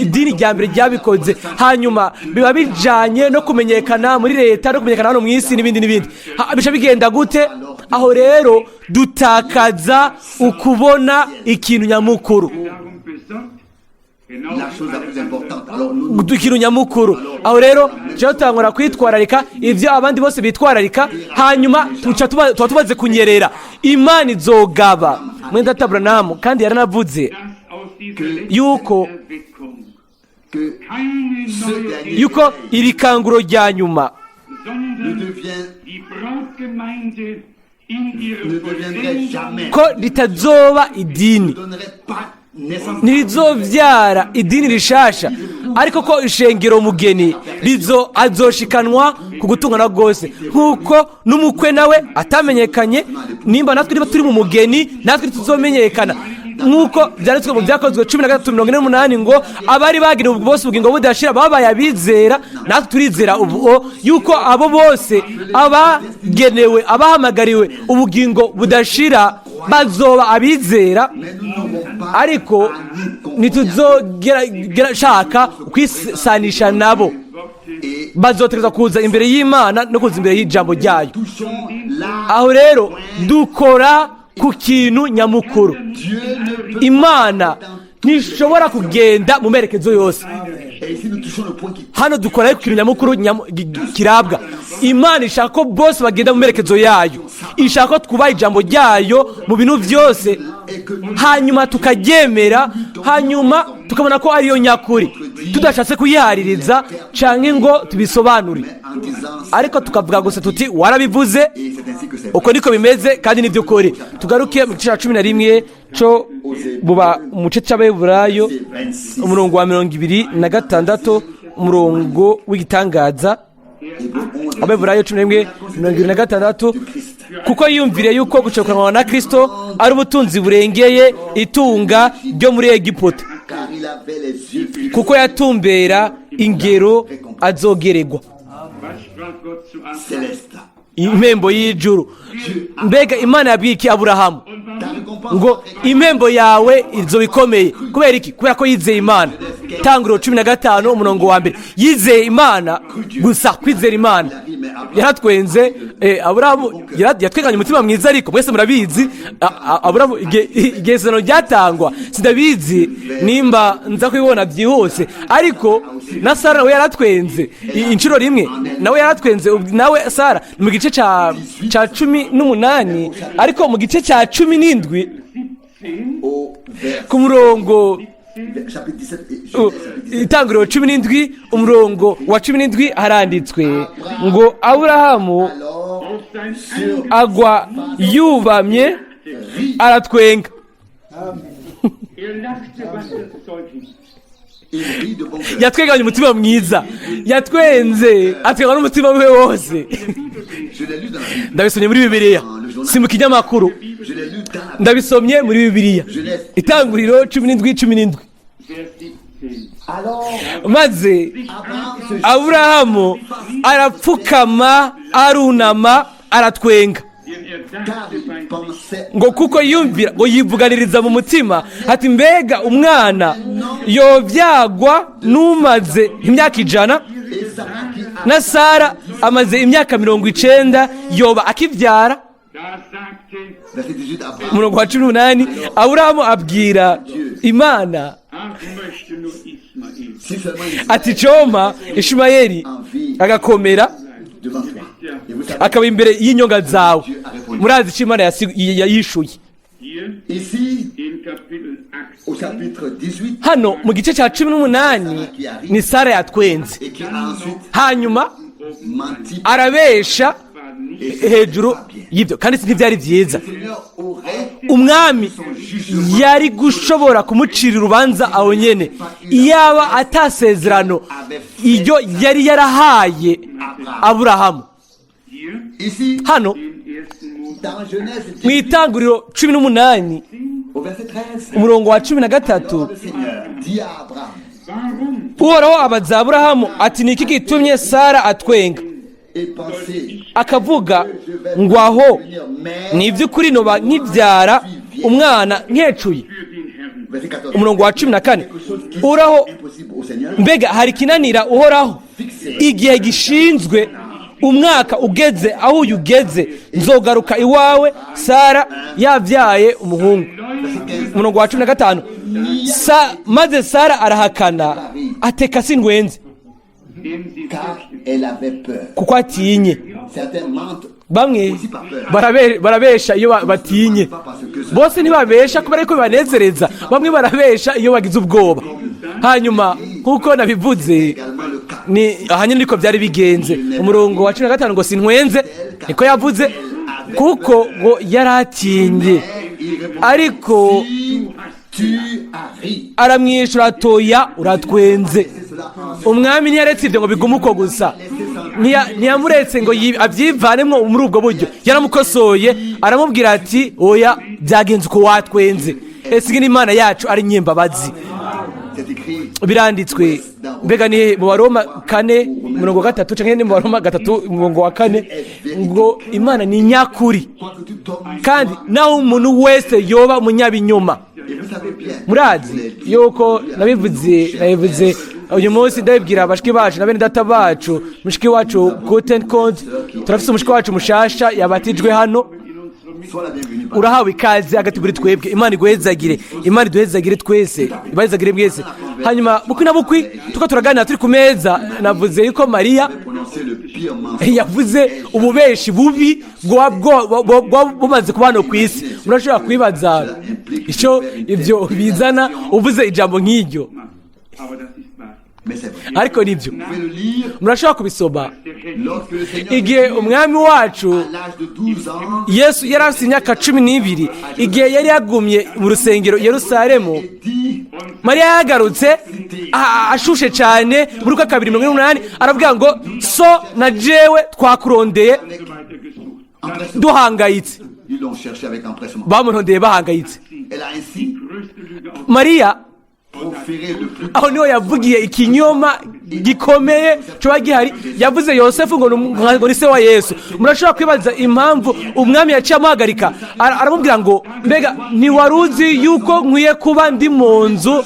idini rya mbere ryabikoze. Hanyuma biba bijanye no kumenyekana muri leta no kumenyekana hano mu isi n'ibindi n'ibindi. Bica bigenda gute? Aho rero dutakaza ukubona ikintu nyamukuru. Darum besorgt. Genau La wie chose la alle plus anderen. importante. Alors nous, Ikintu nyamukuru, aho rero tuca dutangura kwitwararika ibyo abandi bose bitwararika, hanyuma tuba tumaze kunyerera. Imana izogaba. Mwene data Branham kandi yaranavuze Dass aus dieser letzten yuko Erweckung que keine ce neue dernier yuko iri kanguro rya nyuma ne sondern devient, die Brautgemeinde in ihrer ne deviendrait Vollendung jamais, ko ritazoba idini, ne donnerait pas naissance ntirizovyara idini rishasha, ariko ko ishengero mugeni rizo azoshikanwa ku gutungana rwose, nk'uko n'umukwe nawe atamenyekanye. Nimba natwe niba turi mu mugeni, natwe ntituzomenyekana, nk'uko byanditswe mu Byakozwe 13:48 ngo abari bagenewe bose ubugingo budashira babaye abizera. Natwe turizera ubu yuko abo bose abagenewe, abahamagariwe ubugingo budashira bazoba abizera. Mais nous n'aurons pas Ariko à nous conformer. ntituzogera kwisanisha nabo. Et Bazotegerezwa kuza imbere y'Imana no kuza imbere y'ijambo ryayo. Touchons là. Aho rero dukora ku kintu nyamukuru. Dieu ne peut Imana ntishobora kugenda mu merekezo yose. Et ici, nous touchons le point qui Hano dukora ku kintu nyamukuru kirabwa. Imana ishaka ko bose bagenda mu merekezo yayo. Ishaka ko twubaha ijambo ryayo mu bintu byose, et que nous hanyuma tukaryemera, hanyuma tukabona ko ariyo nyakuri, tudashatse kuyihaririza canke ngo tubisobanure, en disant ariko tukavuga gusa tuti: "Warabivuze, et c'est ainsi que c'est. uko niko bimeze kandi n'iby'ukuri." Tugaruke mu gice cya 11 co buba mu gice cy'Abaheburayo, 26. umurongo wa 26, umurongo w'igitangaza. Hébreux 11. Abaheburayo 11:26: kuko yiyumviriye yuko gucokanwa na Kristo ari ubutunzi burengeye itunga ryo muri Egiputa, Car il avait les yeux fixés kuko yatumbera ingero azogeregwa. Was sprach Gott zu Abraham? Céleste. Impembo y'ijuru. Mbega Imana yabwiye iki Aburahamu? Ta récompense Ngo impembo yawe izo ikomeye. Kubera iki? Kubera ko yizeye Imana. Tanguriro 15, umurongo wa mbere. Yizeye Imana gusa, kwizera Imana. Yaratwenze. Aburahamu yatwenganye umutima mwiza, ariko mwese murabizi, Aburahamu igihe isezerano ryatangwa, sindabizi nimba nza kubibona byihuse, ariko na Sara nawe yaratwenze. Inshuro rimwe nawe yaratwenze. Nawe Sara ni mu gice ca 18, ariko mu gice cya 17, au vers ku murongo chapitre 17 et Genèse chapitre 17. Itanguriro 17, umurongo wa 17, haranditswe ngo Aburahamu Alors, Auf sein sur agwa yubamye, aratwenga. Er lachte, was das Zeug hielt. Il rit de bon cœur. Yatwenganye umutima mwiza, yatwenze, atwenga n'umutima we wose. Je l'ai lu dans la Bible. Ndabisomye muri Bibiliya, si mu kinyamakuru. Je l'ai lu dans la Ndabisomye muri Bibiliya, Itanguriro 17:17. Vers 17. Alors, Maze Abraham se Aburahamu arapfukama, arunama, aratwenga, Denn er car dachte il bei sich, pensait ngo kuko yiyumvira, ngo yivuganiriza mu mutima ati: "Mbega umwana yobyagwa n'umaze imyaka 100, et Sarah qui a na Sara amaze imyaka 90 yoba akibyara?" Da sagte Verset 18, Abraham Umurongo wa 18, Aburahamu abwira Imana Ach, möchte nur Ismael si seulement il ati: "Compa Ishumayeli agakomera." devant toi. Et vous savez, Akaba imbere y'inyonga zawe. Murazi icyo Imana yishuye. Ici, In Kapitel 18 au chapitre 18, Hano mu gice cya 18 ni Sara yatwenze, et qui a ensuite hanyuma menti. arabesha hejuru y'ibyo, kandi si ntibyari byiza. Le Seigneur aurait Umwami yari gushobora kumucira urubanza aho nyene iyaba atasezerano iryo yari yarahaye Aburahamu. Hier ici, Hano in 1. Mose dans Genèse mu 18, itanguriro 18, au verset 13, umurongo wa 13, le Seigneur dit à Abraham, Warum Uhoraho abaza Aburahamu ati: "Ni iki gitumye Sara atwenga, et pensez akavuga je vais ngo aho devenir mère, ni iby'ukuri noba nkibyara umwana nkecuye?" für den Herrn? Verset 14. Umurongo wa 14, Quelque chose qui Uhoraho est impossible au Seigneur. Mbega hari ikinanira Uhoraho? Igihe gishinzwe, umwaka ugeze aho uyu ugeze, nzogaruka iwawe Sara yabyaye umuhungu. Verset 15. Umurongo wa 15, maze Sara arahakana ateka sindwenze, Denn sie Car fürchtet. elle avait peur. kuko atinye. Certains mentent Bamwe aussi par peur. barabesha iyo batinye. Pas parce que ce Bose ntibabesha kubera ko bibanezereza, bamwe barabesha iyo bagize ubwoba. Hanyuma nk'uko nabivuze, également le cas. Ni ahanyine niko byari bigenze. Umurongo wa 15 ngo: "Sintwenze," niko yavuze, kuko ngo yaratinye. Il répond, Ariko si tu as ri. aramwishyura atoya, uratwenze. C'est cela en Umwami ntiyaretse ibyo ngo bigume uko gusa. Ntiyamuretse ngo abyivanemo muri ubwo buryo. Yaramukosoye, aramubwira ati: "Oya, byagenze uko, watwenze." Ese n'Imana yacu ari nyembabazi! C'est écrit Biranditswe, mbega ni mu Baroma 4 umurongo wa 3, cyangwa ni mu Baroma 3 umurongo wa 4, ngo Imana ni nyakuri, quoi que tout homme kandi naho umuntu wese yoba umunyabinyoma. Et vous savez bien, Murazi yuko nabivuze uyu munsi, ndabibwira abashiki bacu na bene data bacu, mushiki wacu Guten Kont. Turafise umushiki wacu mushasha yabatijwe hano. Sois la bienvenue. Urahawe ikaze hagati muri twebwe. Imana iguhezagire, Imana iduhezagire twese, ibahezagire mwese. Hanyuma bukwi na bukwi tuko turaganira turi ku meza, navuze yuko Mariya Prononcer le pire mensonge. yavuze ububeshi bubi bwa bumaze kuba hano ku isi. Murashobora kwibaza icyo ibyo bizana, uvuze ijambo nk'iryo. Aber das ist wahr. Mais c'est vrai. Ariko nibyo. Vous pouvez le lire Murashobora kubisoma. Der Herr lorsque le Seigneur, Igihe umwami wacu à l'âge de 12 ans, Yesu yari afite imyaka 12, igihe yari yagumye mu rusengero i Yerusalemu, dit Mariya yagarutse ashushe cyane muri kwa 2:48, aravuga ngo: "So na jewe twakurondeye weiter gesucht. empressement. duhangayitse." Ils l'ont cherché avec empressement. Bamurondeye bahangayitse. Elle a ainsi Größte Lüge auf Mariya proféré le plus aho niho yavugiye ikinyoma gikomeye kiba gihari. Yavuze Yosefu ngo ni se wa Yesu. Murashobora kwibaza impamvu umwami yaciye amuhagarika, aramubwira ngo: "Mbega ntiwari uzi yuko nkwiye kuba ndi mu nzu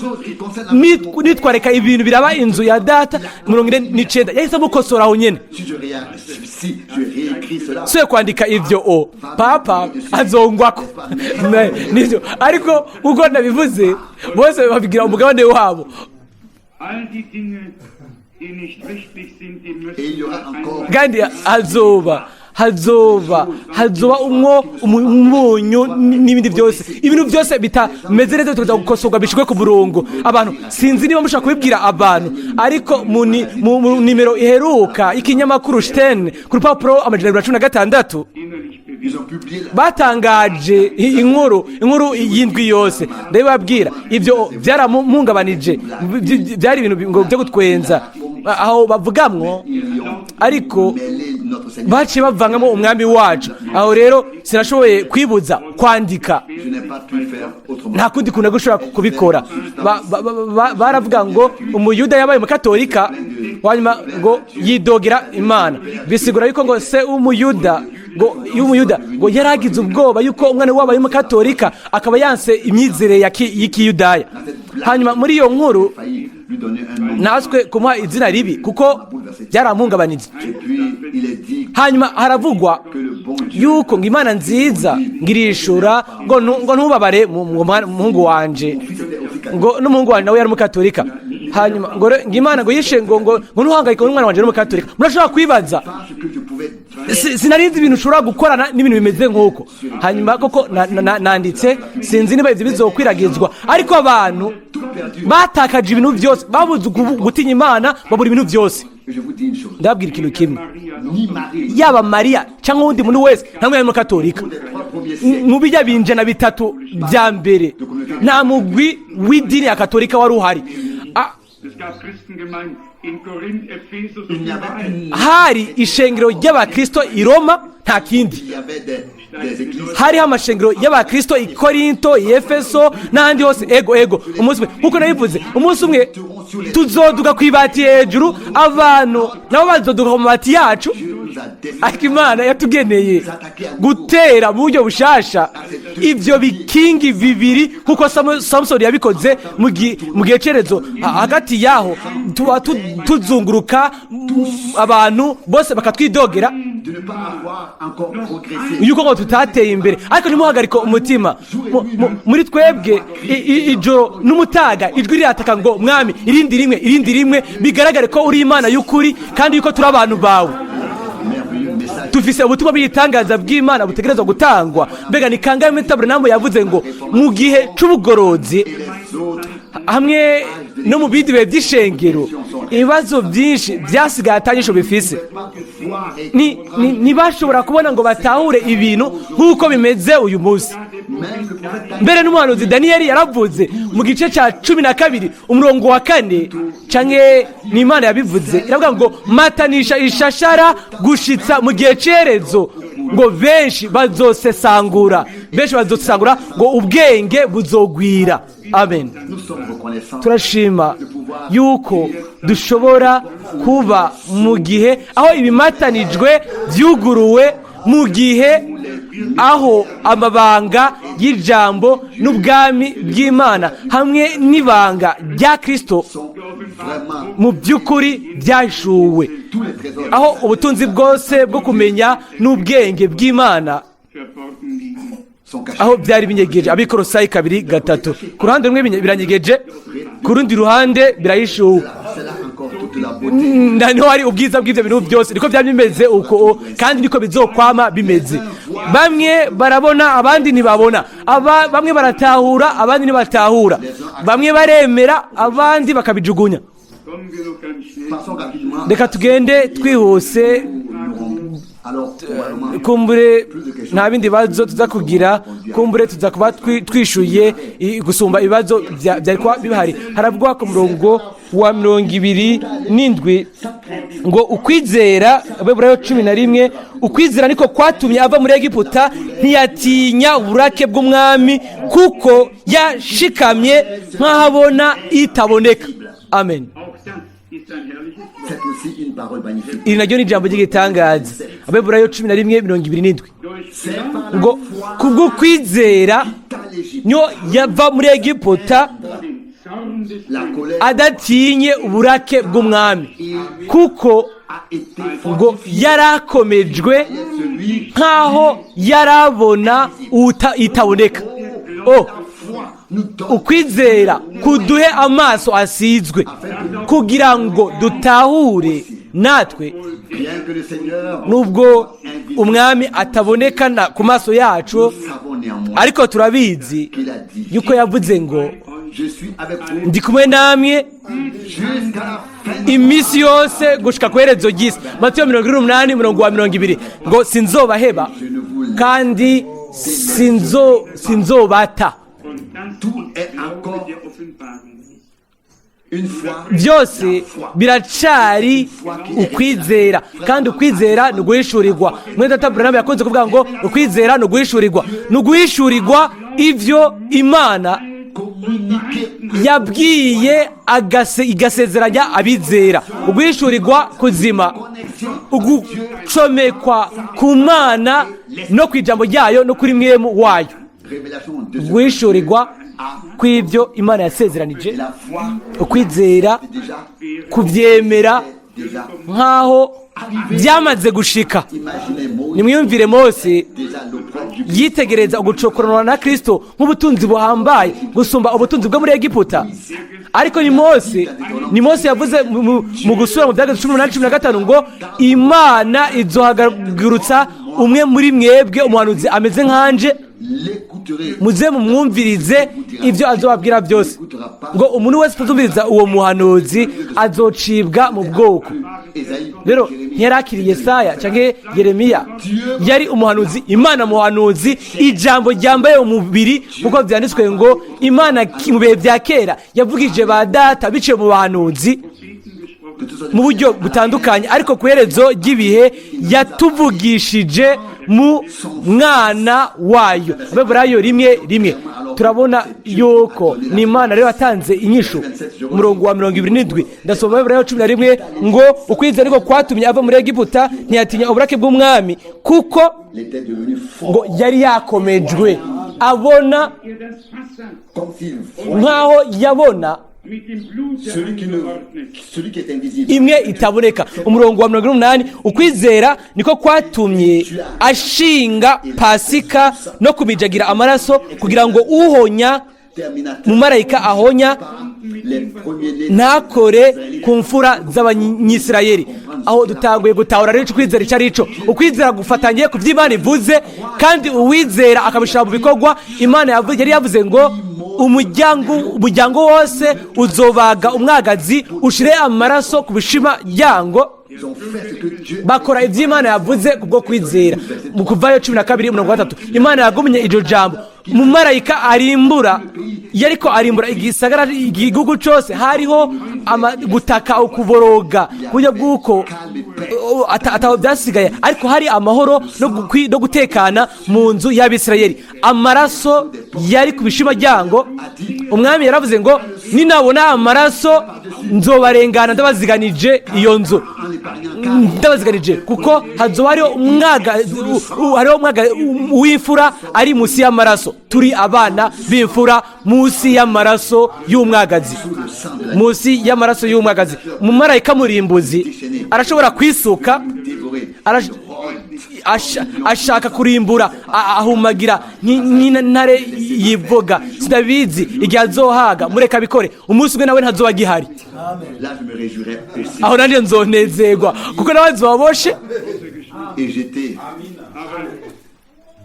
nitwareka ibintu biraba inzu ya data?" 49, yahise amukosora aho nyine. Si je, si je réécris cela, Suye kwandika ibyo, o papa azongwako. Nibyo, ariko uko nabivuze, bose babigira umugabane wabo. All die Dinge, die nicht richtig sind, die müssen Et il y aura encore Kandi hazoba umwo umunyu n'ibindi byose, ibintu byose bitameze neza tukaza gukosorwa, bishirwe ku murongo. Abantu, sinzi niba mushobora kubibwira abantu, ariko mu nimero iheruka y'ikinyamakuru Stern, ku rupapuro 216, innerlich bewegen. Ils ont publié la batangaje inkuru y'indwi yose. Ndabibabwira, ibyo byaramuhungabanije. Byari ibintu ngo byo gutwenza aho bavugamwo, Ils ont ariko mêlé notre Seigneur. baciye bavangamo umwami wacu. Aho rero sinashoboye kwibuza kwandika. Je n'ai pas pu faire autrement. Nta kundi kuntu gushobora kubikora. Baravuga ngo umuyuda yabaye umukatolika, hanyuma ngo yidogera Imana. Bisigura yuko ngo se w'umuyuda ngo y'umuyuda ngo yaragize ubwoba yuko umwana we wabaye umukatolika akaba yanse imyizerere y'ikiyudaya. Hanyuma muri iyo nkuru Failli lui donner un nom. natwe kumuha izina ribi, kuko byaramuhungabanije. Et puis, il est dit Hanyuma haravugwa que le bon Dieu yuko ngo Imana nziza ngirishura ngo ntubabare muhungu wanje, fils était aussi catholique. ngo n'umuhungu wanjye nawe yari umukatolika. Hanyuma ngo ngo Imana ngo yishe ngo ntuhangayike, n'umwana wanjye ari umukatolika. Murashobora kwibaza Pas ce que je pouvais Sinarinzi ibintu ushobora gukorana n'ibintu bimeze nk'uko. Hanyuma koko nanditse, sinzi niba ibyo bizokwiragizwa, ariko abantu batakaje ibintu byose, babuze gutinya Imana, babura ibintu byose. Je vous dis une chose. Ndababwira ikintu kimwe. Ni Marie, Yaba Mariya cyangwa uwundi muntu wese, ntabwo yari Katolika. les 3 premiers siècles, Mu bijya binjana bitatu bya mbere nta mugwi w'idini ya Katolika wari uhari. Es gab Christengemeinden in Korinth, Ephesus il und n'y avait überall. qu'une. Hari ishengero ry'abakristo i Roma, nta kindi. Il y avait des églises. Hariho amashengero y'abakristo i Korinto, i Efeso n'ahandi hose. Ego, umunsi umwe, nkuko nabivuze, umunsi umwe tuzoduga ku ibati hejuru, abantu nabo bazoduga ku mabati yacu. Dieu nous a destiné Ariko Imana yatugeneye gutera mu buryo bushasha ibyo bikingi bibiri, kuko Samusoni yabikoze mu gihe cerezo. Hagati yaho tuba tuzunguruka, abantu bose bakatwidogera de ne pas avoir encore progressé. yuko ngo tutateye imbere. Ariko ntimuhagarike umutima. Muri twebwe ijoro n'umutaga ijwi rirataka ngo: "Mwami, irindi rimwe, irindi rimwe, bigaragare ko uri Imana y'ukuri kandi yuko turi abantu bawe." Merveilleux message. Tufise ubutumwa bw'igitangaza bw'Imana butegerezwa gutangwa. Mbega ni kangahe Metaburanamu yavuze ngo mu gihe c'ubugorozi Les autres hamwe no mu bindi bihe by'ishengero, ibibazo byinshi byasigaye atanyisho bifise. pas voir et Ntibashobora kubona ngo batahure ibintu nk'uko bimeze uyu munsi. Même le prophète Mbere n'umuhanuzi Daniyeli yaravuze mu gice cya 12 umurongo wa 4, canke ni Imana yabivuze, iravuga ngo: "Matanisha ishashara gushitsa mu gihe cerezo, ngo benshi bazosesangura, benshi bazosesangura, ngo ubwenge buzogwira." Amen. Nous sommes reconnaissants Turashima yuko dushobora kuba mu gihe aho ibimatanijwe byuguruwe, mu gihe aho amabanga y'ijambo n'ubwami bw'Imana hamwe n'ibanga rya Kristo sont vraiment mu by'ukuri byahishuwe, tous les trésors aho ubutunzi bwose bwo kumenya n'ubwenge bw'Imana verborgen liegen. sont cachés. aho byari binyegeje. Abikorosayi 2:3. Ku ruhande rumwe biranyegeje, ku rundi ruhande birahishuwe. C'est là encore toute la beauté. Niho hari ubwiza bw'ibyo bintu byose. Niko byaba bimeze uko kandi niko bizokwama bimeze. Bamwe barabona, abandi ntibabona. Bamwe baratahura, abandi ntibatahura. Bamwe baremera, abandi bakabijugunya. Kommen wir noch ganz schnell. Passons rapidement. Reka tugende twihuse. Nous aurons alors probablement Kumbure nta bindi bibazo tuza kugira, kumbure tuza kuba twishuye gusumba ibibazo byari kuba bihari. Haravugwa ku murongo wa 27 ngo ukwizera, Abeburayo 11: "Ukwizera niko kwatumye ava muri Egiputa, ntiyatinya uburake bw'umwami, kuko yashikamye nk'ahabona itaboneka." Amen. Auch das ist ein herrliches Wort. C'est aussi une parole magnifique. Iri naryo ni ijambo ry'igitangaza. Abeburayo 11:27 Durch C'est par la ngo foi kubw'ukwizera dans l'Égypte. niyo yava muri Egiputa den Zorn des La colère adatinye uburake bw'umwami, kuko a été ngo yarakomejwe celui nk'aho yarabona itaboneka. Oh, foi nous donne ukwizera kuduhe amaso asizwe kugira ngo dutahure natwe. Bien que le Seigneur Nubwo umwami atabonekana ku maso yacu, nous savons néanmoins ariko turabizi qu'il a dit: yuko yavuze ngo: "Je suis avec vous "Ndi kumwe namwe jusqu'à la fin." iminsi yose gushika ku iherezo ry'isi." Matiyo 28 umurongo wa 20 ngo: "Sinzobaheba kandi sinzobata." Und das Tout ist est Glaube encore der Offenbarung. une fois Byose biracari ukwizera, kandi ukwizera ni uguhishurirwa. Mwene data Branham yakunze kuvuga ngo ukwizera ni uguhishurirwa, ni uguhishurirwa ivyo Imana communiquer yabwiye igasezeranya abizera, uguhishurirwa kuzima, connexion ugucomekwa ku Mana no ku ijambo ryayo no kuri mwemu wayo, révélation de ce guhishurirwa kw'ibyo Imana yasezeranije. Et la foi Ukwizera déjà kubyemera déjà nk'aho byamaze gushika. Imaginez Moïse Nimwiyumvire Mose déjà l'opprobre. Yitegereza ugucokoranwa na Kristo nk'ubutunzi buhambaye gusumba ubutunzi bwo muri Egiputa. Ariko ni Mose yavuze mu gusura mu Byageze 18 15 ngo Imana izohagurutsa umwe muri mwebwe, umuhanuzi ameze nkanje, L'écouterez. muze mumwumvirize ibyo azobabwira byose. Ngo umuntu wese utazumviriza uwo muhanuzi azocibwa mu bwoko. Esaïe, Rero Jérémie, ntiyarakiriye Yesaya cyangwa Yeremiya, yari umuhanuzi, Imana muhanuzi, ijambo ryambaye umubiri, kuko byanditswe ngo Imana mu bihe bya kera yavugije ba data biciye mu bahanuzi mu buryo butandukanye, ariko ku iherezo ry'ibihe yatuvugishije mu Mwana wayo. Abeburayo 1:1. Turabona yuko ni Imana rero yatanze inyishu. Umurongo wa 27, ndasoma Abeburayo 11 ngo ukwizera niko kwatumye ava muri Egiputa, ntiyatinya uburake bw'umwami, kuko il était devenu fort, ngo yari yakomejwe abona Er das Passa comme s'il voyait nk'aho yabona mit dem Blute celui qui, ne, angeordnet. celui qui est invisible. Imwe itaboneka. Umurongo wa 78, ukwizera niko kwatumye ashinga Pasika no kumijagira amaraso, kugira ngo uhonya, Terminateur mumarayika ahonya, les premiers-nés ntakore ku mfura z'Abanyisirayeli. Aho dutanguye gutahura rero ico ukwizera icyo ari cyo. Ukwizera gufatanye ku by'Imana ivuze, kandi uwizera akabishyira mu bikorwa. Imana yari yavuze ngo umuryango wose uzobaga umwagazi, ushire amaraso ku bishima ryango. Ils ont fait ce que Dieu Bakora iby'Imana yavuze kubwo kwizera. Mu Kuvayo 12 umurongo wa 3, Imana yagumye iryo jambo. Mumarayika arimbura yariko arimbura igisagara, igihugu cyose, hariho gutaka, ukuboroga ku buryo bw'uko ataho byasigaye, ariko hari amahoro no gutekana mu nzu y'Abisirayeli. Amaraso yari ku bishima ryango. Umwami yaravuze ngo ninabona amaraso nzobarengana ndabaziganije iyo nzu, en l'épargnant. Ndabaziganije, kuko hazoba hariho umwaga hariho umwaga w'imfura ari munsi y'amaraso. Turi abana b'imfura munsi y'amaraso y'umwagazi, munsi y'amaraso y'umwagazi. Umumarayika murimbuzi arashobora kwisuka, Dévorer. ashaka kurimbura, ahumagira nk'intare yivuga. Sinabizi igihe azohaga, mureka abikore. Umunsi umwe nawe ntazoba agihari. Là, je me réjouirais aussi. Aho nanjye nzonezerwa, kuko nawe azobaboshe. Et j'étais Aber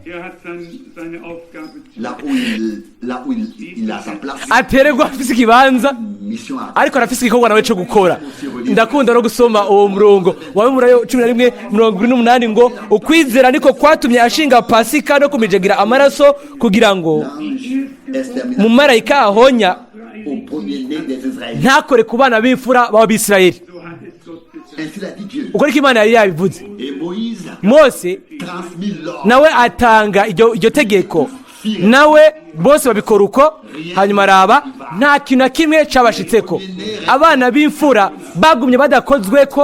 er hat seine Aufgabe zu là où il a sa place, Atererwa afise ikibanza, mission à ariko arafise igikorwa nawe cyo gukora. Ndakunda no gusoma uwo murongo wawe murayo 11 28 ngo ukwizera niko kwatumye ashinga Pasika no kumijagira amaraso, kugira ngo L'ange exterminateur mumarayika ahonya au premier-né des Israélites. ntakore ku bana b'imfura b'Abisirayeli. So hat es Gott gesagt. Ainsi l'a dit Dieu. Uko niko Imana yari yabivuze. Et Moïse Mose transmit l'ordre. nawe atanga iryo tegeko, nawe bose babikora uko. Hanyuma araba, nta kintu na kimwe cabashitseko, abana b'imfura bagumye badakozwe ko.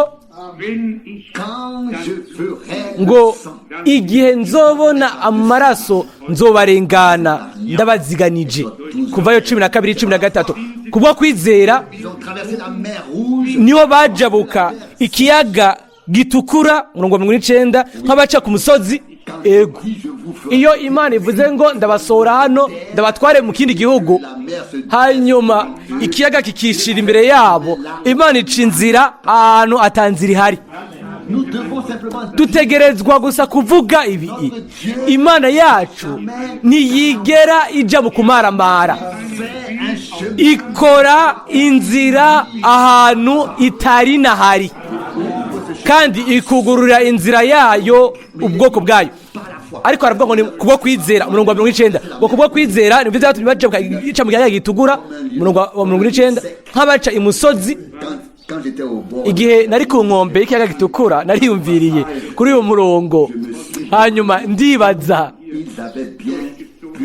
Wenn ich Quand je ferai Ngo le sang, igihe nzobona amaraso nzobarengana ndabaziganije. Kuvayo 12 13. Kubwo kwizera ils ont traversé la mer Rouge. niho bajabuka ikiyaga Gitukura, umurongo wa 90, nk'abaca ku musozi. Ego, Si je vous ferai iyo Imana ivuze ngo ndabasohora hano ndabatware mu kindi gihugu, la mer se hanyuma ikiyaga kikishira imbere yabo, Imana ica inzira ahantu atanzira ihari. Nous devons simplement Dutegerezwa gusa kuvuga ibi: Imana yacu ntiyigera ijya mu kumaramara. Faire un chemin Ikora inzira ahantu itari nahari, kandi ikugururira inzira yayo ubwoko bwayo. Ariko aravuga ngo ni kubwo kwizera, umurongo wa 90, ngo kubwo kwizera nibyo byatumye baca mu kiyaga Gitukura, umurongo wa 90, nk'abaca imusozi. Quand j'étais au bord, Igihe nari ku nkombe y'ikiyaga Gitukura, nariyumviriye kuri uyu murongo, hanyuma ndibaza ils avaient bien pu.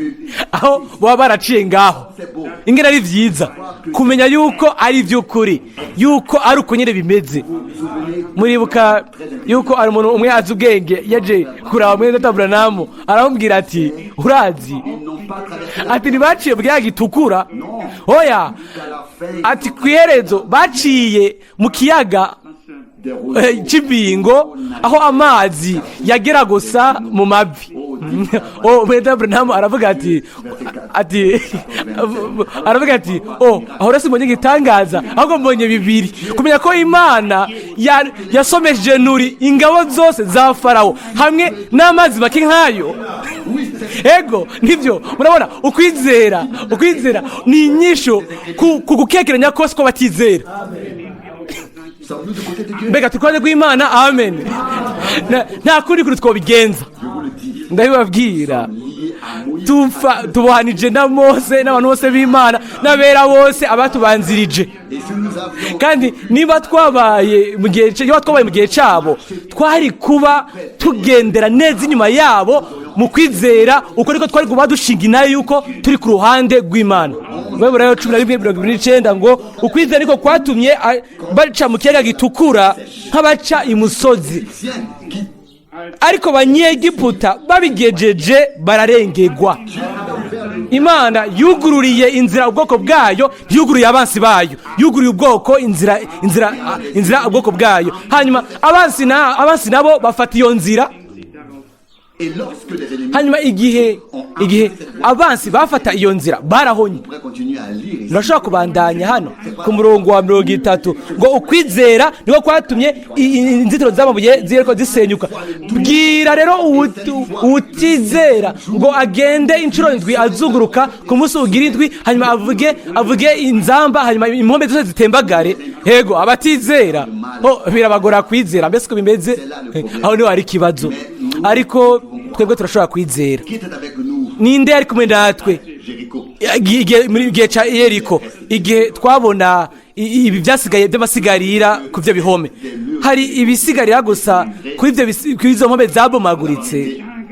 aho baba baraciye ngaho. Ingene ari byiza kumenya yuko ari iby'ukuri, yuko ari uko nyine bimeze. Muribuka yuko ari umuntu umwe azi ubwenge yaje kuraba mwene data Buranamu, aramubwira ati: "Urazi?" Ils n'ont pas traversé la Ati: "Ntibaciye mu kiyaga Gitukura, oya." à la fin Ati: "Ku iherezo baciye mu kiyaga des roseaux. cy'imbingo, aho amazi yagera gusa mu mavi." Oh, mwene Branham aravuga ati aravuga ati: "Oh, aho rero simbonye igitangaza, ahubwo mbonye bibiri: kumenya ko Imana yasomesheje nuri ingabo zose za Farawo hamwe n'amazi make nk'ayo." Ego, nibyo. Murabona, ukwizera ni inyishu ku gukekeranya kose ko batizera. Sommes-nous du côté de Dieu? Mbega turi kuruhande rw'Imana? Amen. Nta kundi kuntu twobigenza. Je vous le dis. Ndabibabwira. Liés à Moïse. Tupfa tubohanije na Mose n'abantu bose b'Imana n'abera bose abatubanzirije. Et si nous avions Kandi niba twabaye mu gihe cyabo, twari kuba tugendera neza inyuma yabo mu kwizera. Uko niko twari kuba dushinga inayo yuko turi ku ruhande rw'Imana. Baheburayo 11:29 ngo: "Ukwizera niko kwatumye baca mu kiyaga Gitukura nk'abaca imusozi, Égyptiens qui ariko Abanyegiputa babigejeje bararengegwa." Imana yugururiye inzira ubwoko bwayo, ntiyuguriye abansi bayo. Yuguriye ubwoko inzira ubwoko bwayo, hanyuma abansi nabo bafata iyo nzira. Et lorsque les ennemis Hanyuma igihe abansi bafata iyo nzira, barahonye. pourraient continuer à lire ici. Urashobora kubandanya hano ku murongo wa 30 ngo: "Ukwizera niko kwatumye inzitiro z'amabuye ziriko zisenyuka. Bwira rero uwutizera ngo agende inshuro ndwi azunguruka ku munsi ugira indwi, hanyuma avuge inzamba, hanyuma impombe zose zitembagare." Yego, abatizera oh, birabagora kwizera. Mbese uko bimeze aho niho hari ikibazo, ariko twebwe turashobora kwizera. Qui était avec nous? Ninde yari kumwe natwe? Jéricho. Muri gihe cya Yeriko, igihe twabona ibi byasigaye by'amasigarira ku byo bihome, hari ibisigarira gusa kuri izo mpome zabomaguritse,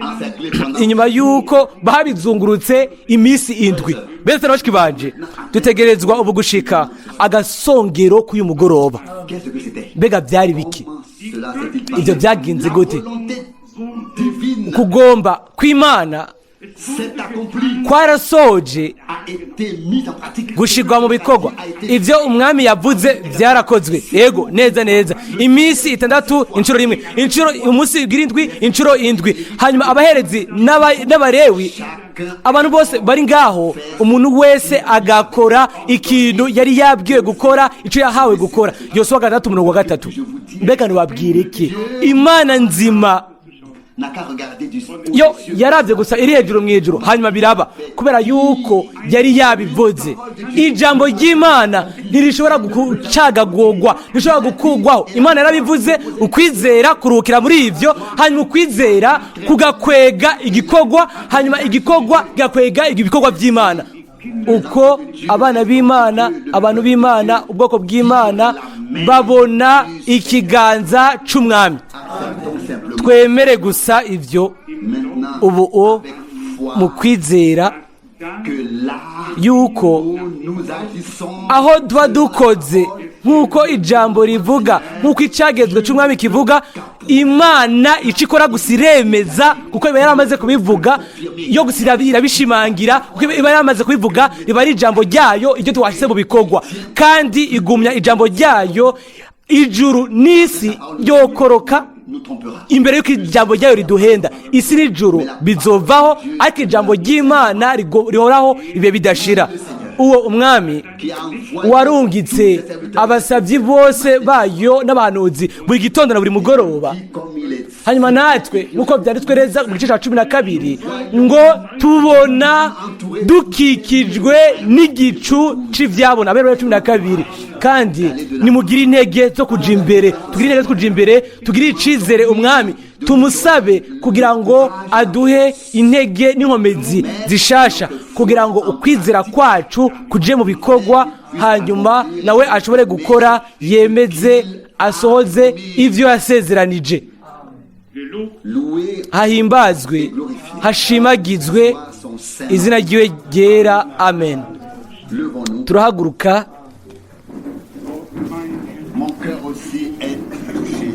Encerclés pendant inyuma y'uko babizungurutse iminsi 7. Mbese na bashiki banje, dutegerezwa ubu gushika agasongero k'uyu mugoroba. Qu'est-ce que c'était? Mbega byari biki? Comment cela s'est-il passé? Ibyo byagenze La gute? volonté divine Kugomba kw'Imana s'est accomplie, kwarasoje, a été mise en pratique. gushirwa mu bikorwa. Ibyo umwami yavuze byarakozwe. Yego, neza neza, iminsi 6 inshuro rimwe, inshuro umunsi ugira indwi, inshuro indwi. Hanyuma abaherezi n'Abarewi, abantu bose bari ngaho, umuntu wese agakora ikintu yari yabwiwe gukora, icyo yahawe gukora. Yosuwa 6 umurongo wa 3. Mbega ntibabwire iki? Imana nzima N'a qu'à regarder du yo yarabye gusa iri hejuru mu ijuru, hanyuma biraba, kubera yuko yari yabivuze. Ijambo ry'Imana ntirishobora gucagagurwa, ntirishobora gukugwaho. Imana yarabivuze, ukwizera kuruhukira muri ibyo, hanyuma ukwizera kugakwega igikorwa, hanyuma igikorwa kigakwega ibikorwa by'Imana. Uko abana b'Imana, abantu b'Imana, ubwoko bw'Imana babona ikiganza c'umwami. Acceptons simplement Twemere gusa ibyo maintenant ubu o avec foi mu kwizera que là yuko où nous agissons aho tuba dukoze nk'uko ijambo rivuga, nk'uko icyagezwe cy'umwami kivuga, Imana icyo ikora gusa iremeza, kuko iba yaramaze kubivuga. Yo gusa irabishimangira, kuko iba yaramaze kubivuga, riba ari ijambo ryayo iryo twashyize mu bikorwa, kandi igumya ijambo ryayo. Ijuru n'isi yokoroka nous trompera. imbere y'uko ijambo ryayo riduhenda. Isi n'ijuru bizovaho, ariko ijambo ry'Imana rihoraho ibihe bidashira. Uwo umwami Qui a envoyé warungitse abasabyi bose bayo n'abahanuzi buri gitondo na buri mugoroba. Comme il est Hanyuma natwe, nk'uko byanditswe neza mu gice cya 12 ngo: "Tubona dukikijwe n'igicu c'ivyabona." Abera 12. Kandi nimugire intege zo kuja imbere, tugire intege zo kuja imbere, tugire icizere umwami, tumusabe kugira ngo aduhe intege n'inkomezi zishasha, kugira ngo ukwizera kwacu kuje mu bikorwa, hanyuma nawe ashobore gukora, yemeze, asohoze ivyo yasezeranije. Loué Hahimbazwe, hashimagizwe soit son saint. izina ryiwe ryera. Amen. Levons-nous. Turahaguruka. Mon cœur aussi est touché.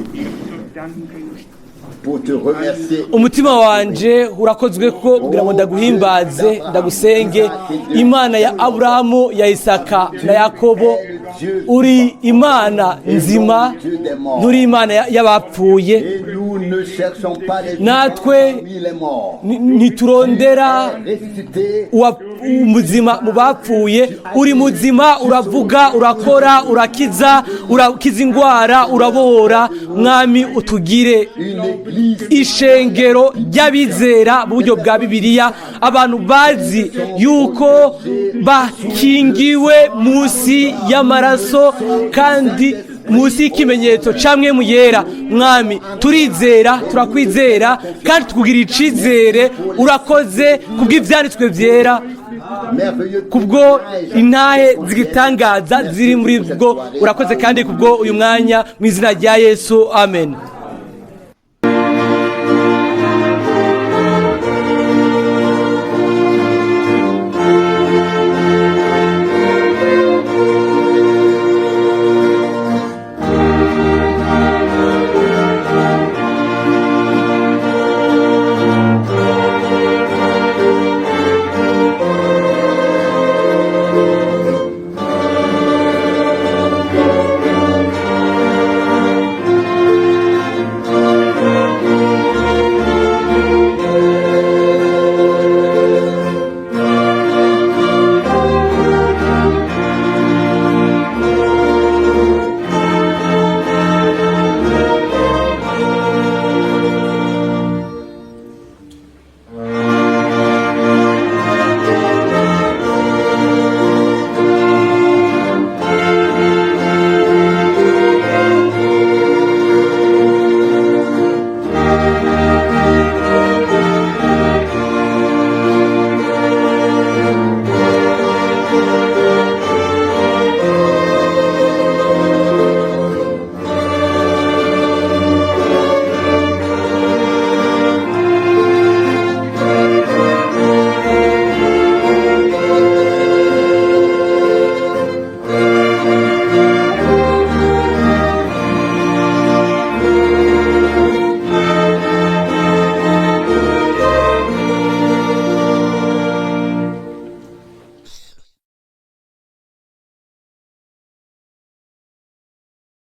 pour te remercier. Umutima wanje urakozwe ko kugira ngo ndaguhimbaze, ndagusenge. Imana ya Aburahamu, ya Isaka na Yakobo, uri Imana nzima, nturi Imana y'abapfuye. Et nous ne cherchons pas les Natwe vivants parmi les morts. Ntiturondera Ressuscité, umuzima mu bapfuye. Uri muzima, uravuga, urakora, urakiza, urakiza indwara, urabohora. Mwami, utugire une église ishengero ry'abizera mu buryo bwa Bibiliya, abantu bazi yuko bakingiwe munsi y'amaraso kandi munsi y'ikimenyetso camwe mu yera. Mwami, turizera, turakwizera kandi tukugira icizere. Urakoze kubw'ivyanditswe vyera, merveilleux kubwo intahe zigitangaza ziri muri bwo. Urakoze kandi kubwo uyu mwanya, mu izina rya Yesu, amen.